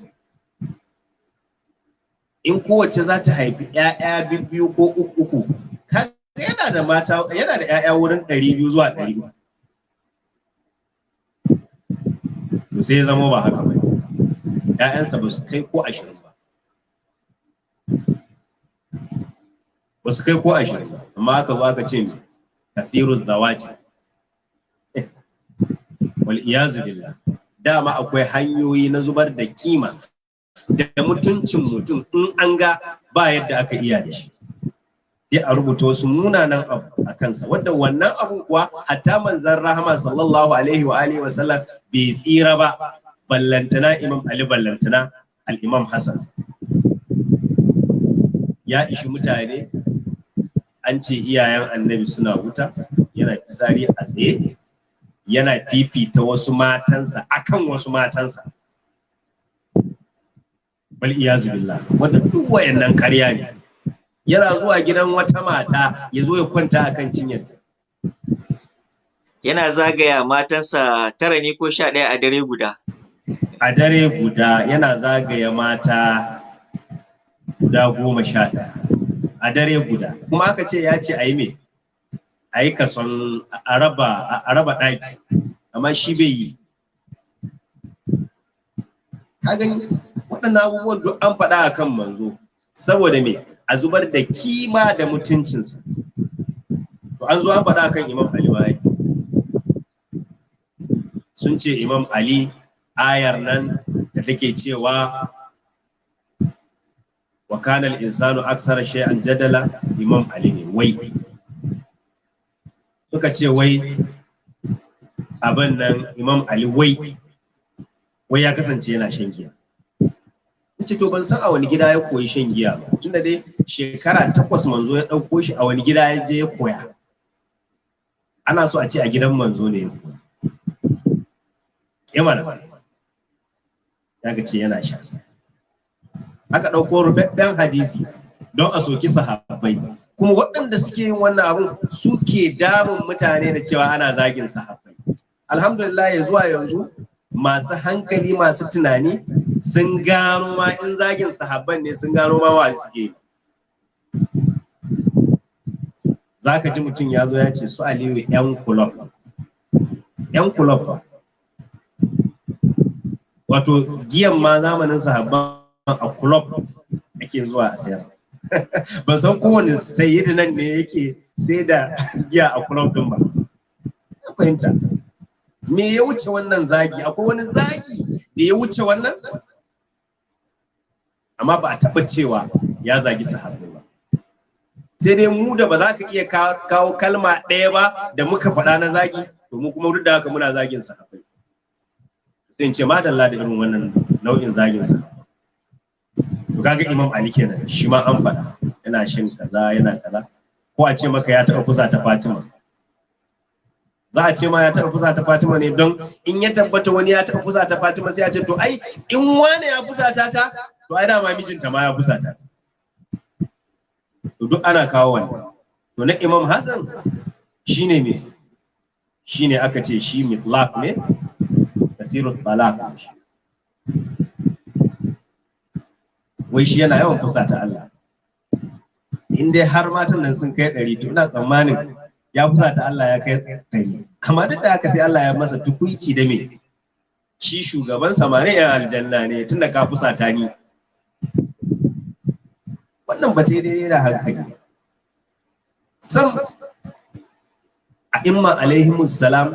in kowace za ta haifi 'ya'ya 2 ko 3, yana da mata, yana da 'ya'ya wurin 200 zuwa 100. To sai ya zama ba haka ba, 'ya'yansa ba su kai ko 20 ba, ba su kai ko 20 ba, amma aka zo aka ce kathiru zawaji, wal iyazu billah. Dama akwai hanyoyi na zubar da kima da mutuncin mutum in an ga ba yadda aka iya da shi, sai a rubuta wasu munanan abu a kansa, wanda wannan abu kuwa hatta manzon rahama sallallahu alaihi wa alihi wa sallam bai tsira ba, ballantana Imam Ali, ballantana al-Imam Hassan. Ya ishi mutane an ce iyayen Annabi suna wuta, yana fitsari a tsaye, yana fifita wasu matansa akan wasu matansa, bal iyazu billah. Wanda duk wayannan ƙarya ne. Yana zuwa gidan wata mata ya zo ya kwanta akan cinyarta. Yana zagaya matansa 9 ne ko 11 a dare guda. A dare guda yana zagaya mata guda 11 a dare guda. Kuma aka ce ya ce a yi me? A yi kason a raba ɗaki, amma shi bai yi. Ka gani waɗannan abubuwan duk an faɗa a kan manzo saboda me? A zubar da kima da mutuncinsa. To an zo an faɗa a kan Imam Ali ma. Sun ce Imam Ali ayar nan da take cewa wa kana al-insanu aksara shay'an jadala, Imam Ali ne wai. Suka ce wai abin nan Imam Ali wai ya kasance yana shan giya. Yace to ban san a wani gida ya koyi shan giya ba, tunda dai shekara 8 manzo ya ɗauko shi, a wani gida ya je ya koya. Ana so a ce a gidan manzo ne ya koya. Yamana ya ga ce yana sha. Aka ɗauko rubabben hadisi don a soki sahabbai. Kuma waɗanda suke yin wannan abun suke damun mutane da cewa ana zagin sahabbai. Alhamdulillah ya zuwa yanzu masu hankali masu tunani sun gano ma in zagin sahabban ne, sun gano ma wa suke yi. Za ka ji mutum ya zo ya ce su Aliyu 'yan kulob. 'Yan kulob ba. Wato giyan ma zamanin sahabban a kulob ake zuwa a sayar. Ban san kowane sayyidi nan ne yake sai da giya a kulob din ba. Na fahimta. Me ya wuce wannan zagi? Akwai wani zagi da ya wuce wannan? Amma ba a taɓa cewa ya zagi sahabbai ba. Sai dai mu da ba za ka iya kawo kalma ɗaya ba da muka faɗa na zagi, to mu kuma duk da haka muna zagin sahabbai. Sai in ce madalla da irin wannan nau'in zagin sahabbai. To kaga Imam Ali kenan, shi ma an faɗa yana shin kaza yana kaza. Ko a ce maka ya taɓa kusa ta Fatima. Za a ce ma ya taɓa fusata Fatima ne, don in ya tabbata wani ya taɓa fusata Fatima sai ya ce to ai in wane ya fusata ta, to ai dama mijinta ma ya fusata. To duk ana kawo wannan. To na Imam Hassan shine me? Shine aka ce shi mitlaq ne, kasirut talaq. Wai shi yana yawan fusata Allah. In dai har matan nan sun kai 100, to ina tsammanin ya fusata Allah ya kai 100. Amma duk da haka sai Allah ya masa tukuici da me? Shi shugaban samari yan aljanna ne, tunda ka fusata ni. Wannan ba daidai da hankali. Sam a imma alaihimus salam,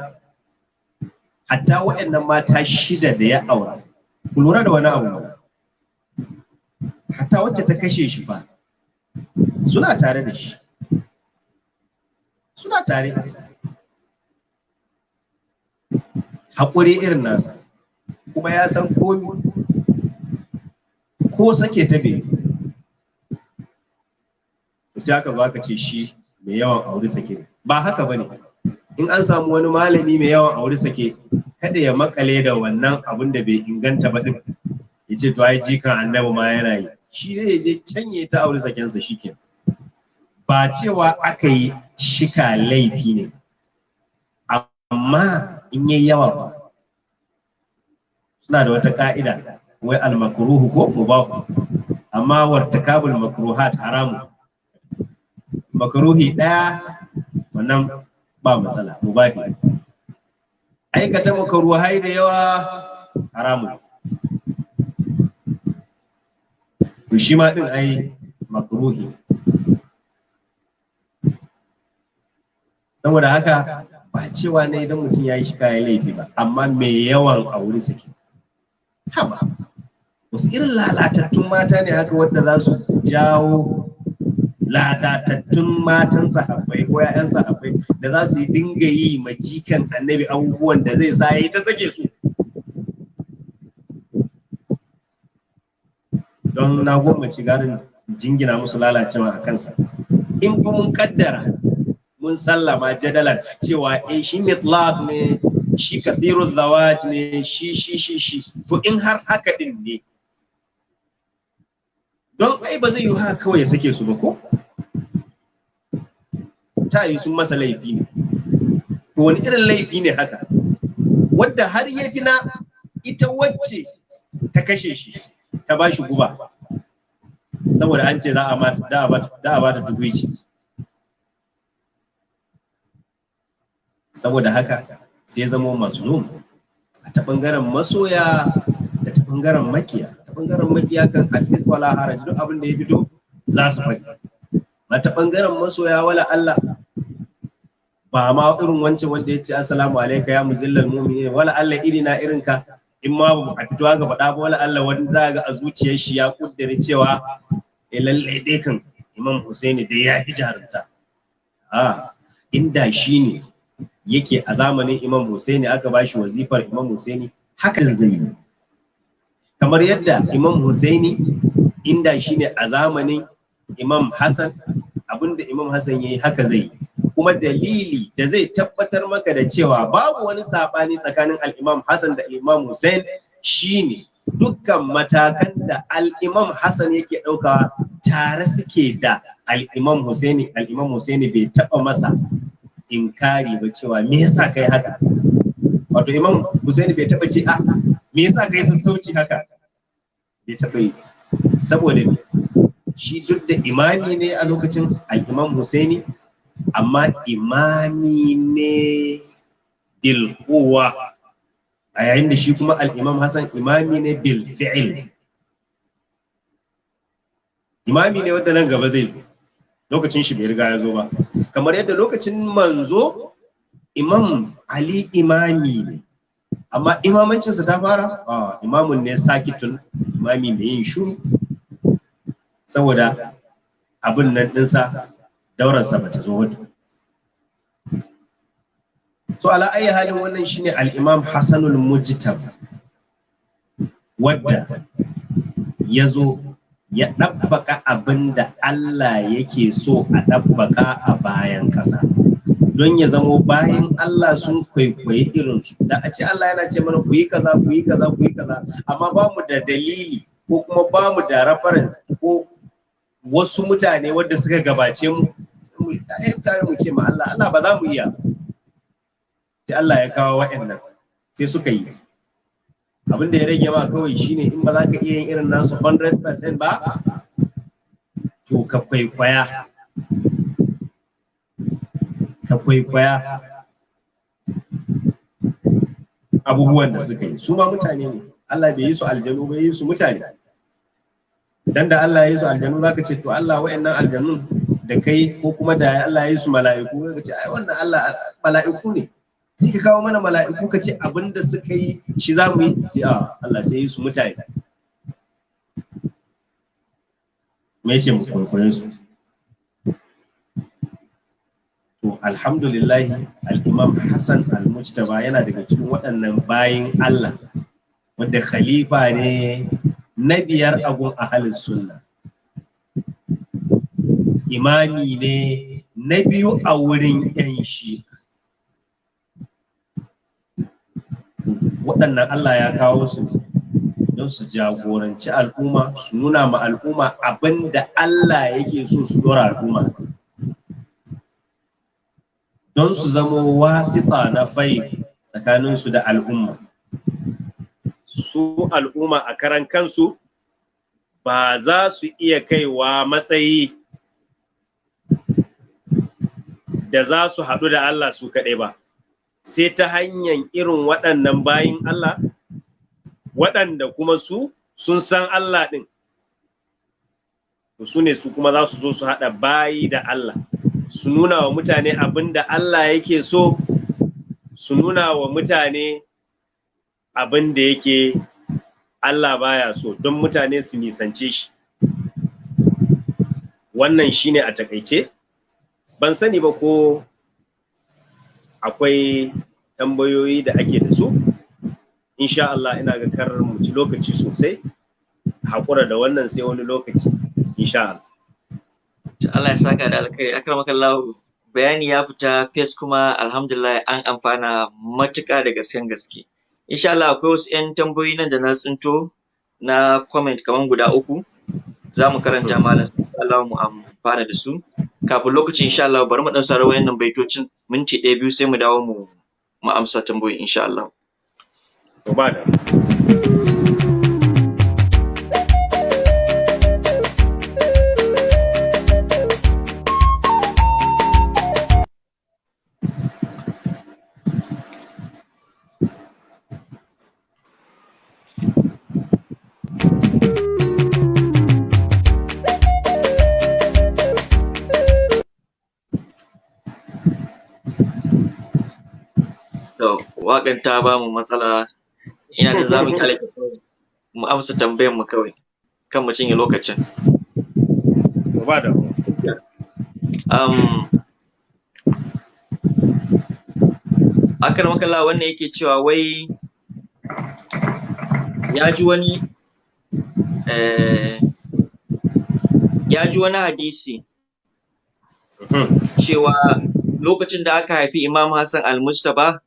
hatta waɗannan mata 6 da ya aura. Ku lura da wani abu. Hatta wacce ta kashe shi fa suna tare da shi. Suna tare. Haƙuri irin nasa. Kuma ya san komi. Ko sake ta bai. Sai aka zo aka ce shi mai yawan aure sake ne. Ba haka bane. In an samu wani malami mai yawan aure sake, kada ya makale da wannan abun da bai inganta ba din. Ya ce to ai jikan annabi ma yana yi. Shi zai je can ya ta aure sakensa shikenan. Ba cewa aka yi shika laifi ne, amma in yi yawa ba. Suna da wata ka'ida, wai almakruhu ko mubahu, amma wartakabul makruhat haramu. Makruhi ɗaya wannan ba matsala, mubahi. Aikata makruhai da yawa haramu. To shi ma ɗin ai makruhi. Saboda haka ba cewa ne idan mutum ya yi shi kayan laifi ba, amma mai yawan aure sake. Haba, wasu irin lalatattun mata ne haka wadda za su jawo lalatattun matan sahabbai ko 'ya'yan sahabbai da za su yi dinga yi ma jikan annabi abubuwan da zai sa yi ta sake su. Don na gwammaci garin jingina musu lalacewa a kansa. In kuma mun kaddara mun sallama jadalan cewa eh shi mitlaq ne, shi kathiru zawaj ne, shi shi shi shi, to in har haka din ne, don ai ba zai yi haka kawai ya sake su ba ko? Ta yi sun masa laifi ne. To wani irin laifi ne haka wadda har ya fi na ita wacce ta kashe shi, ta ba shi guba, saboda an ce za a ba ta tukwici. Saboda haka sai zamo mazlum a ta bangaren masoya da ta bangaren makiya. Ta bangaren makiya kan hadith wala haraj, duk abin da ya fito za su faɗi. A ta bangaren masoya wala Allah ba ma irin wancan wanda ya ce assalamu alaika ya muzillal mu'minin, wala Allah iri na irin ka, in ma ba a fito aka faɗa ba, wala Allah wani za ga a zuciyar shi ya kuddare cewa eh lalle dai kan Imam Husaini dai ya fi jarumta. A inda shi ne yake a zamanin Imam Husaini aka ba shi wazifar Imam Husaini, hakan zai yi. Kamar yadda Imam Husaini inda shi ne a zamanin Imam Hassan, abinda Imam Hassan ya yi haka zai yi. Kuma dalili da zai tabbatar maka da cewa babu wani saɓani tsakanin al'imam Hassan da al'imam Hussein shine dukkan matakan da al'imam Hassan yake ɗaukawa tare suke da al'imam Hussein. Al'imam Hussein bai taɓa masa inkari ba cewa me yasa kai haka. Wato Imam Hussein bai taɓa ce a me yasa kai sassauci haka, bai taɓa yi. Saboda ne shi duk da imami ne a lokacin al'imam Hussein, amma imami ne bil quwwa, a yayin da shi kuma al'imam Hassan imami ne bil fi'il. Imami ne wanda nan gaba zai zo, lokacin shi bai riga ya zo ba. Kamar yadda lokacin manzo Imam Ali imami ne, amma imamancinsa ta fara imamun ne sakitun, imami mai yin shuru, saboda abin nan ɗinsa daurarsa ba ta zo wata. So ala ayi halin wannan shine al-Imam Hassanul Mujtaba, wadda ya zo ya ɗabbaka abin da Allah yake so a ɗabbaka a bayan ƙasa, don ya zamo bayan Allah sun kwaikwayi irinsu. Da a ce Allah yana ce mana ku yi kaza, ku yi kaza, ku yi kaza, amma ba mu da dalili ko kuma ba mu da reference ko wasu mutane wadda suka gabace mu, mu ce ma Allah, Allah ba za mu iya. Sai Allah ya kawo wa'annan sai suka yi. Abin da ya rage ma kawai shine in ba za ka iya yin irin nasu 100% ba, to ka kwaikwaya. Ka kwaikwaya abubuwan da suka yi. Su ma mutane ne. Allah bai yi su aljanu ba, yi su mutane. Dan da Allah ya yi su aljanu zaka ce to Allah wa'annan aljanun da kai, ko kuma da Allah ya yi su mala'iku zaka ce ai wannan Allah mala'iku ne. Sai ka kawo mana mala'iku ka ce abinda suka yi shi za mu yi, sai a Allah sai yi su mutane. Me yace mu kwaikwaye su? To alhamdulillah al-Imam Hassan al-Mujtaba yana daga cikin waɗannan bayin Allah wanda khalifa ne na biyar agun ahalin sunna, imami ne na biyu a wurin yan shi. Waɗannan Allah ya kawo su don su jagoranci al'umma, su nuna ma al'umma abin da Allah yake so su dora al'umma, don su zamo wasita na fai tsakaninsu da al'umma. Su al'umma a karan kansu ba za su iya kaiwa matsayi da za su haɗu da Allah su kaɗai ba, sai ta hanyar irin waɗannan bayin Allah, waɗanda kuma su sun san Allah ɗin. Su ne su kuma za su zo su haɗa bayi da Allah, su nuna wa mutane abin da Allah yake so, su nuna wa mutane abin da yake Allah baya so, don mutane su nisance shi. Wannan shine a takaice. Ban sani ba ko akwai tambayoyi da ake da su. Insha Allah ina ga kar mu ci lokaci sosai, haƙura da wannan sai wani lokaci insha Allah. Allah ya saka da alkhairi. Akramakallahu, bayani ya fita fes kuma alhamdulillah an amfana matuƙa da gasken gaske. Insha Allah akwai wasu 'yan tambayoyi nan da na tsinto na comment kaman guda uku, za mu karanta malam, Allah mu amfana da su. Kafin lokacin, insha Allah, bari mu ɗan saurari wayannan baitocin minti ɗaya biyu, sai mu dawo mu amsa tambayoyi, insha Allah. To ba da. To, waƙan ta ba mu matsala, ina da za mu kyale ta kawai, mu amsa tambayan mu kawai kan mu cinye lokacin. To ba da. Akramakallah, wannan yake cewa wai ya ji wani hadisi cewa lokacin da aka haifi Imam Hassan Al-Mujtaba,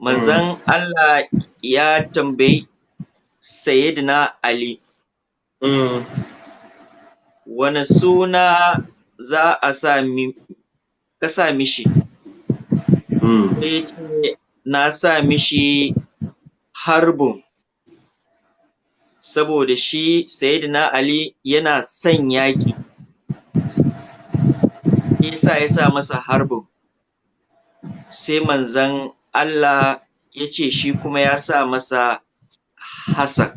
manzon Allah ya tambayi Sayyidina Ali wane suna za a sa ka sa mishi, sai ya ce na sa mishi Harbun saboda shi Sayyidina Ali yana son yaƙi, shi yasa ya sa masa Harbun. Sai manzon Allah ya ce shi kuma ya sa masa Hassan.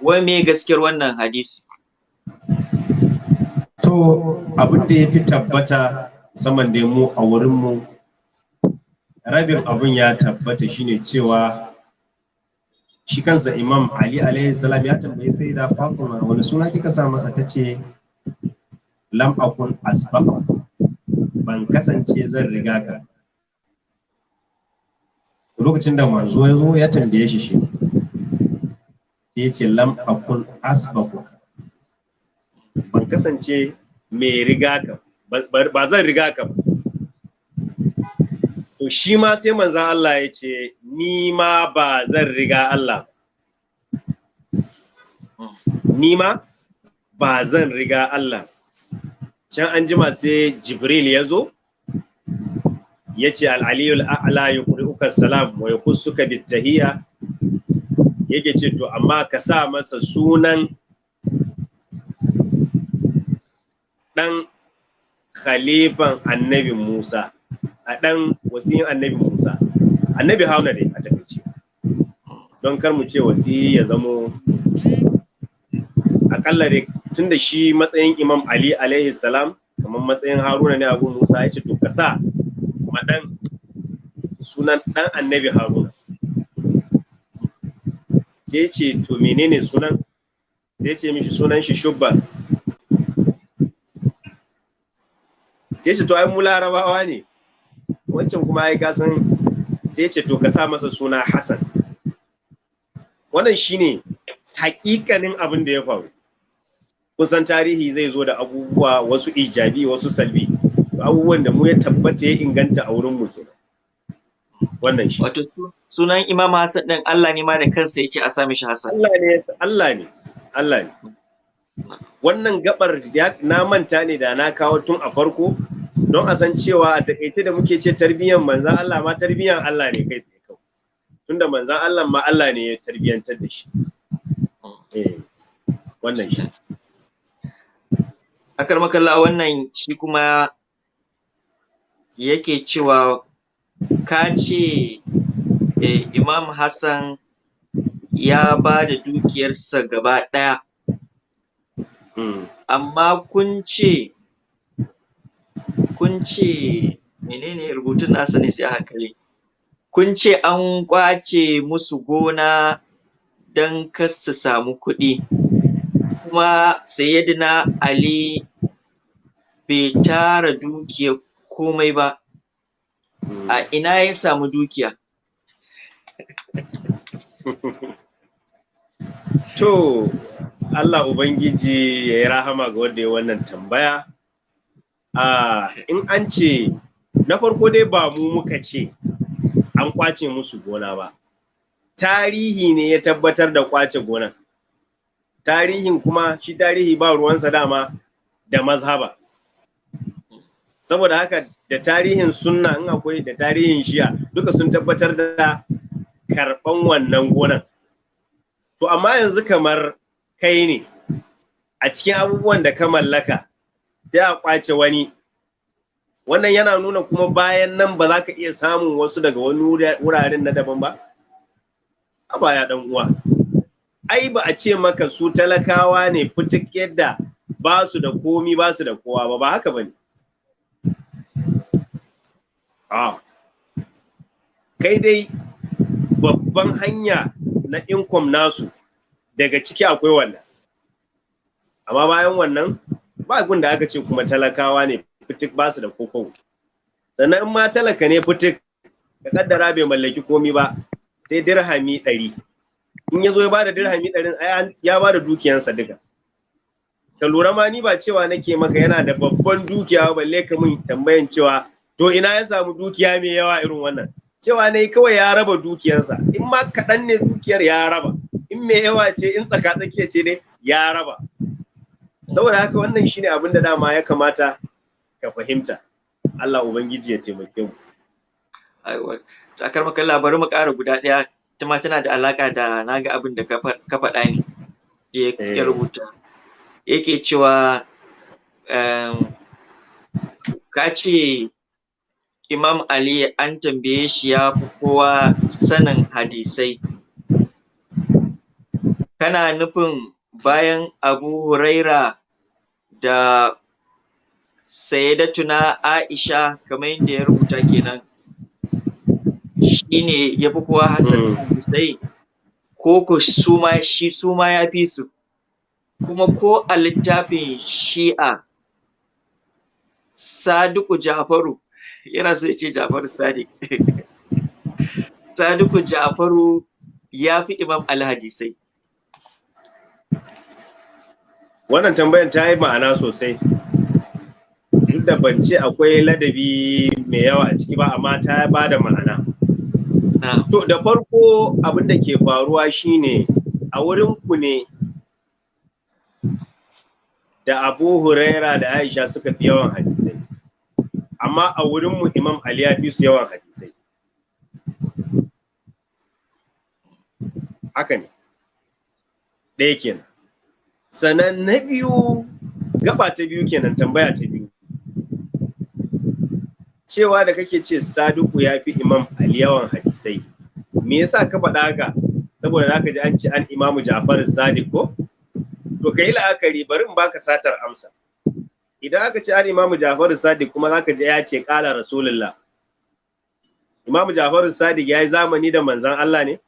Wai meye gaskiyar wannan hadisi? To, abin da ya fi tabbata, musamman dai mu a wurinmu, rabin abin ya tabbata shine cewa shi kansa Imam Ali alaihi salam ya tambayi Sayyida Fatima, wani suna kika sa masa? Ta ce lam akun asbaqa, ban kasance zan riga ka. Lokacin da manzo ya zo ya tambaye shi, shi sai ya ce lam akun asbaqa, ban kasance mai riga ka ba, zan riga ka ba. To shi ma sai manzon Allah ya ce ni ma ba zan riga Allah, ni ma ba zan riga Allah. Can an jima sai Jibril ya zo ya ce al-aliyul a'la yuqri'uka salam wa yakhussuka bit-tahiyya, yake ce to amma ka sa masa sunan dan khalifan Annabi Musa, a dan wasiyin Annabi Musa, Annabi Haruna dai a takaice, don kar mu ce wasiyi ya zamo akalla dai, tunda shi matsayin Imam Ali alaihi salam kamar matsayin Haruna ne abu Musa, ya ce to ka sa madan sunan dan Annabi Haruna. Sai ce to menene sunan? Sai ce mishi sunan shi Shubban. Sai ce to ai mu Larabawa ne, wancan kuma ai ka san. Sai ce to ka sa masa suna Hassan. Wannan shine hakikanin abin da ya faru. Kusan tarihi zai zo da abubuwa wasu ijabi wasu salbi, abubuwan da mu ya tabbata ya inganta a wurin mu kenan. Wannan shi wato sunan Imam Hassan din Allah ne ma da kansa yake a sa mishi Hassan. Allah ne, Allah ne, Allah ne. Wannan gabar na manta ne da na kawo tun a farko don a san cewa a takaice da muke ce tarbiyan manzan Allah ma tarbiyan Allah ne kai tsaye kawai, tunda manzan Allah ma Allah ne ya tarbiyantar da shi. Wannan shi. Akarmakalla, wannan shi kuma yake cewa ka ce Imam Hassan ya ba da dukiyarsa gaba ɗaya, amma kun ce menene rubutun nasa ne sai a hankali, kun ce an ƙwace musu gona don kar su samu kuɗi, kuma Sayyidina Ali bai tara dukiyar komai ba, a ina ya samu dukiya? To Allah Ubangiji ya yi rahama ga wanda ya wannan tambaya. In an ce na farko dai ba mu muka ce an kwace musu gona ba, tarihi ne ya tabbatar da kwace gonan. Tarihin kuma shi tarihi ba ruwansa dama, da mazhaba. Saboda haka da tarihin sunna in akwai, da tarihin Shi'a, duka sun tabbatar da karɓan wannan gonan. To amma yanzu kamar kai ne, a cikin abubuwan da ka mallaka sai a kwace wani. Wannan yana nuna kuma bayan nan ba za ka iya samun wasu daga wani wuraren na daban ba? A baya, dan uwa, ai ba a ce maka su talakawa ne fitik yadda ba su da komi, ba su da kowa ba. Ba haka bane. A kai dai babban hanya na income nasu daga ciki akwai wannan, amma bayan wannan ba gun da aka ce kuma talakawa ne fitik, ba su da kokobo. Sannan in ma talaka ne fitik, ka kaddara bai mallaki komi ba sai dirhami 100, in ya zo ya bada dirhami 100n, ai ya bada dukiyansa duka. Ka lura ma, ni ba cewa nake maka yana da babban dukiya, balle ka mun tambayan cewa to ina ya samu dukiya mai yawa irin wannan. Cewa ne kawai ya raba dukiyansa. In ma kaɗan ne dukiyar, ya raba. In mai yawa ce, in tsaka tsakiya ce dai, ya raba. Saboda haka wannan shine abin da dama ya kamata ka fahimta. Allah Ubangiji ya taimake mu. Aiwa, to akaramakallah, bari mu ƙara guda ɗaya, ita ma tana da alaƙa da naga abin da ka faɗa ne. Ya rubuta, yake cewa ka ce Imam Ali an tambaye shi ya fi kowa sanin hadisai, kana nufin bayan Abu Huraira da Sayyidatuna Aisha, kamar yadda ya rubuta kenan, shine ya fi kowa sanin hadisai, ko ko suma shi suma ya fi su? Kuma ko a littafin Shi'a, Sadiku Ja'faru, yana so ya ce Ja'faru Sadiq, Sadiku Ja'faru ya fi Imam Ali hadisai? Wannan tambayan ta yi ma'ana sosai, duk da ban ce akwai ladabi mai yawa a ciki ba, amma ta ba da ma'ana. To da farko, abin da ke faruwa shine a wurin ku ne da Abu Huraira da Aisha suka fi yawan hadisai, amma a wurinmu Imam Ali ya fi su yawan hadisai. Haka ne, ɗaya kenan. Sannan na biyu, gaba ta biyu kenan, tambaya ta biyu, cewa da kake ce Sadiku ya fi Imam Ali yawan hadisai, me yasa ka faɗa haka? Saboda zaka ji an ce an Imamu Ja'far Sadiq ko? To kai la'akari, bari in baka satar amsa. Idan aka ce an Imamu Ja'far Sadiq, kuma zaka ji ya ce qala Rasulullah. Imamu Ja'far Sadiq ya yi zamani da manzon Allah ne?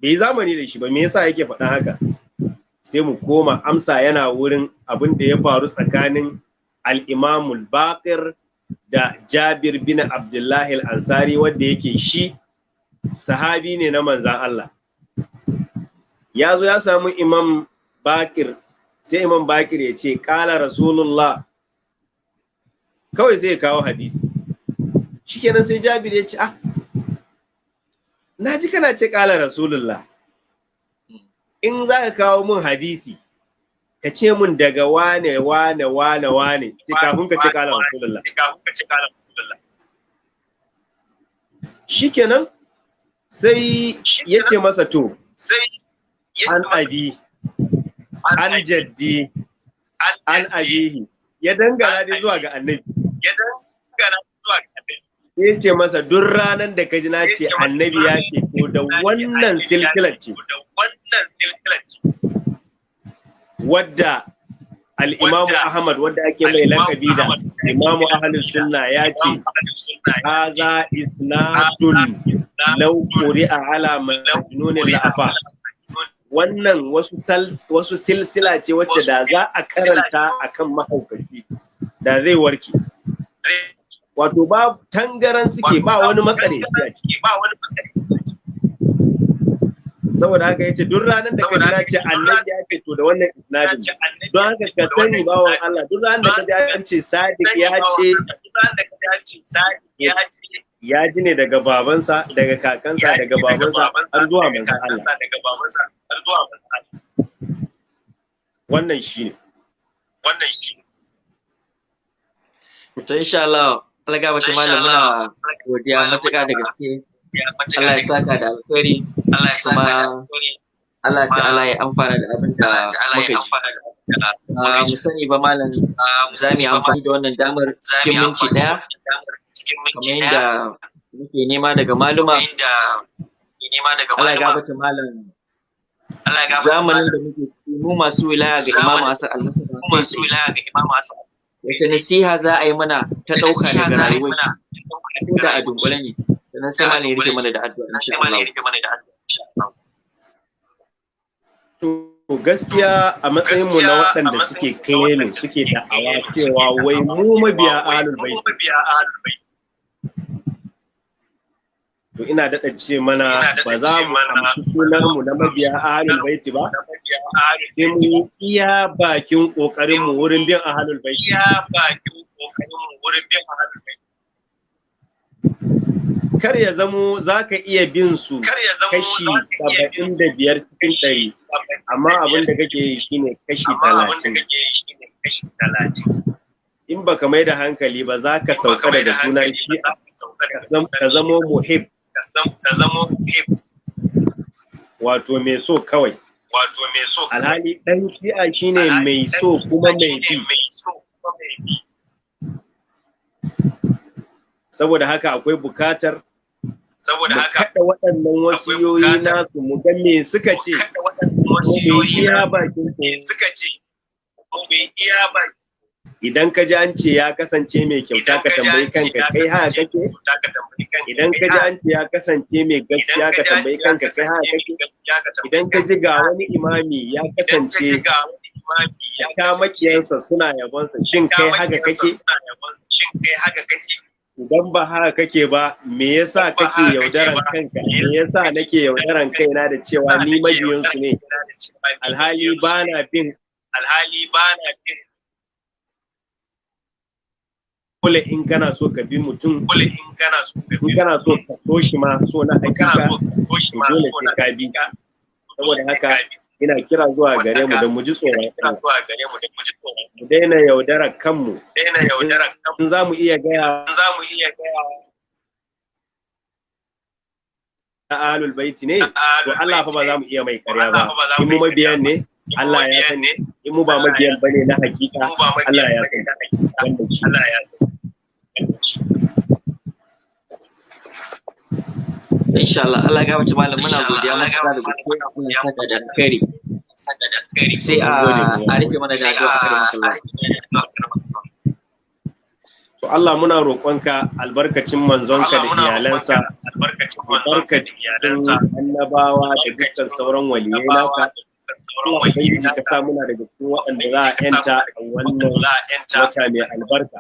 Bai yi zamani da shi ba. Me yasa yake faɗa haka? Sai mu koma, amsa yana wurin abin da ya faru tsakanin al-Imamul Baqir da Jabir bin Abdullahi al-Ansari, wanda yake shi sahabi ne na manzan Allah. Ya zo ya samu Imam Bakir, sai Imam Bakir ya ce kala Rasulullah, kawai sai ya kawo hadisi. Shikenan sai Jabir ya ce, "Ah, na ji kana ce kala Rasulullah, in za ka kawo mun hadisi ka ce mun daga wane wane wane wane, sai kafin ka ce kala Rasulullah." Shikenan sai ya ce masa, to an abi an jaddi an abihi, ya dangana dai zuwa ga Annabi. Sai ya ce masa, duk ranar da ka ji na ce Annabi ya ce, to da wannan silsilar ce wadda al'imamu Ahmad, wadda ake mai lakabi da Imamu Ahlus Sunna, ya ce haza isnadun law quri'a ala majnunin la'afa. Wannan wasu silsila ce wacce da za a karanta akan mahaukaci da zai warke. Wato ba tangaran suke ba, wani makareci a ciki. Saboda haka yace duk ranar da ka ji na ce Annabi ya ce, to da wannan isnadin. Don haka ka sani, bawan Allah, duk ranar da ka ji an ce Sadiq ya ce, ya ji ne daga babansa, daga kakansa, daga babansa, har zuwa manzon Allah. Wannan shine. To insha Allah, Allah gafarta malam, muna godiya matuƙa da gaske. Allah ya saka da alkhairi, kuma Allah ta'ala ya amfana da abin da muka ji. Mu sani ba malam, za mu yi amfani da wannan damar cikin minti ɗaya kamar yadda muke nema daga maluma. Allah ya gafarta malam, zamanin da muke ciki, mu masu wilaya ga Imamu Hassan al-Mujtaba, wace nasiha za a yi mana ta ɗauka daga rayuwar, ko da a dunkule ne? Sannan sai malam ya rufe mana da addu'a insha Allah. To gaskiya, a matsayin mu na waɗanda suke claiming, suke da'awa cewa wai mu mabiya Ahlul Bait, to ina daɗa ce mana ba za mu amshi sunan mu na mabiya Ahlul Bait ba sai mu yi iya bakin ƙoƙarin mu wurin bin Ahlul Bait. Kar ya zamo za ka iya bin su kashi 75%, amma abin da kake yi shine kashi 30. In baka mai da hankali ba, za ka sauka daga sunan shi ka zamo muhib, wato mai so kawai, alhali ɗan Shi'a shine mai so kuma mai bi. Saboda haka akwai bukatar mu kaɗa waɗannan wasiyoyi nasu, mu ga me suka ce, mu iya bakin. Idan ka ji an ce ya kasance mai kyauta, ka tambayi kanka, kai haka kake? Idan ka ji an ce ya kasance mai gaskiya, ka tambayi kanka, kai haka kake? Idan ka ji ga wani imami ya kasance ta makiyansa suna yabonsa, shin kai haka kake? Idan ba haka kake ba, me yasa kake yaudaran kanka? Me yasa nake yaudaran kaina da cewa ni mabiyansu ne, alhali bana bin? Dole in kana so ka bi mutum, in kana so ka so shi ma so na hakika, dole sai ka bi. Saboda haka ina kira zuwa gare mu da mu ji tsoron Allah, mu daina yaudarar kanmu. In za mu iya gaya Ahlul Baiti ne, to Allah fa ba za mu iya mai karya ba. In mu mabiyan ne, Allah ya sani. In mu ba mabiyan bane na hakika, Allah ya sani. Wannan shi. Insha Allah, Allah ya gafarta malam, muna godiya matuƙa da gaske, Allah ya saka da alkhairi. Sai a rufe mana da addu'a, akramakallah. To Allah, muna roƙonka albarkacin manzonka da iyalansa, albarkacin annabawa da dukkan sauran waliyai naka. Allah Ubangiji, ka sa muna daga cikin waɗanda za a yanta a wannan wata mai albarka.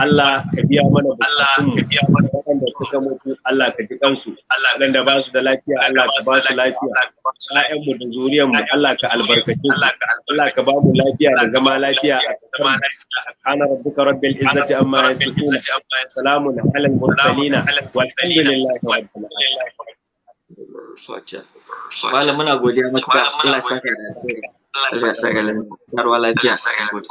Allah ka biya mana bukatunmu, waɗanda suka mutu Allah ka ji kansu, waɗanda ba su da lafiya Allah ka ba su lafiya, ‘ya'yanmu da zuriyarmu Allah ka albarkace su, Allah ka ba mu lafiya da zama lafiya a ƙasar. Subhana rabbika rabbil izzati amma yasifun, salamun alal mursalin, walhamdulillahi rabbil alamin. Fatiha. Malam, muna godiya matuƙa, Allah ya saka da alheri. Allah ya saka da alheri. Lafiya. Gode.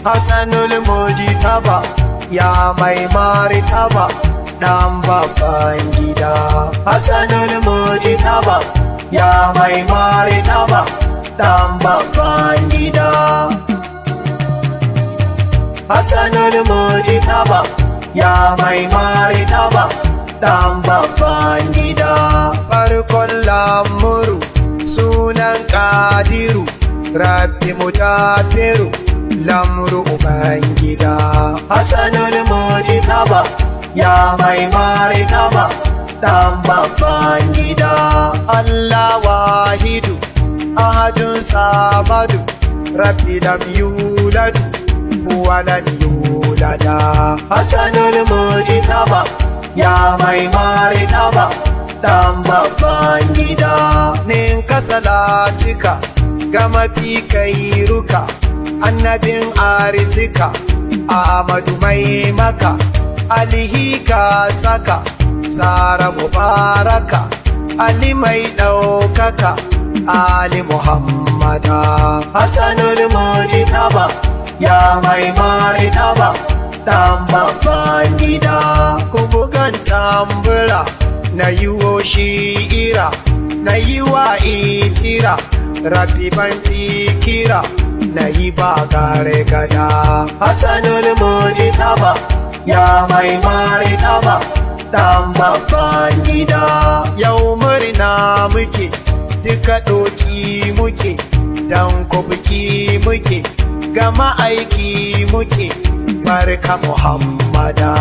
Hassanul Mujtaba, ya mai martaba, dan babban gida. Hassanul Mujtaba, ya mai martaba, dan babban gida. Hassanul Mujtaba, ya mai martaba, dan babban gida. Farkon lamuru sunan Kadiru, Rabbi Mutafiru, lamru Ubangida. Hassanul Mujtaba, ya mai martaba, Dan babban gida. Allah wahidu, ahadun samadu, rabbi lam yuladu wa lam yulada. Hassanul Mujtaba, ya mai martaba, dan babban gida. Ninka salatika ga mafi kairuka, annabin arzika, Ahmadu mai maka, alihi ka saka, Sara mubaraka, Ali mai ɗaukaka, Ali Muhammada. Hassanul Mujtaba, ya mai martaba, dan babban gida. Ku bugan tambura, na yi wo shi'ira, na yi wa itira, rabbi ban fikira, na yi ba gare gada. Hassanul Mujtaba, ya mai martaba, dan babban gida. Yau murna muke, duka ɗoki muke, dan ko biki muke, gama aiki muke, barka Muhammada.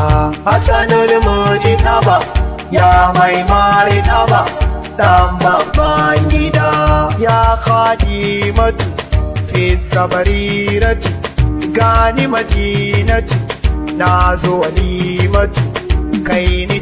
Hassanul Mujtaba, ya mai martaba, dan babban gida. Ya khadimatu fi sabariratu, gani madinatu, na zo walimatu, kai ni.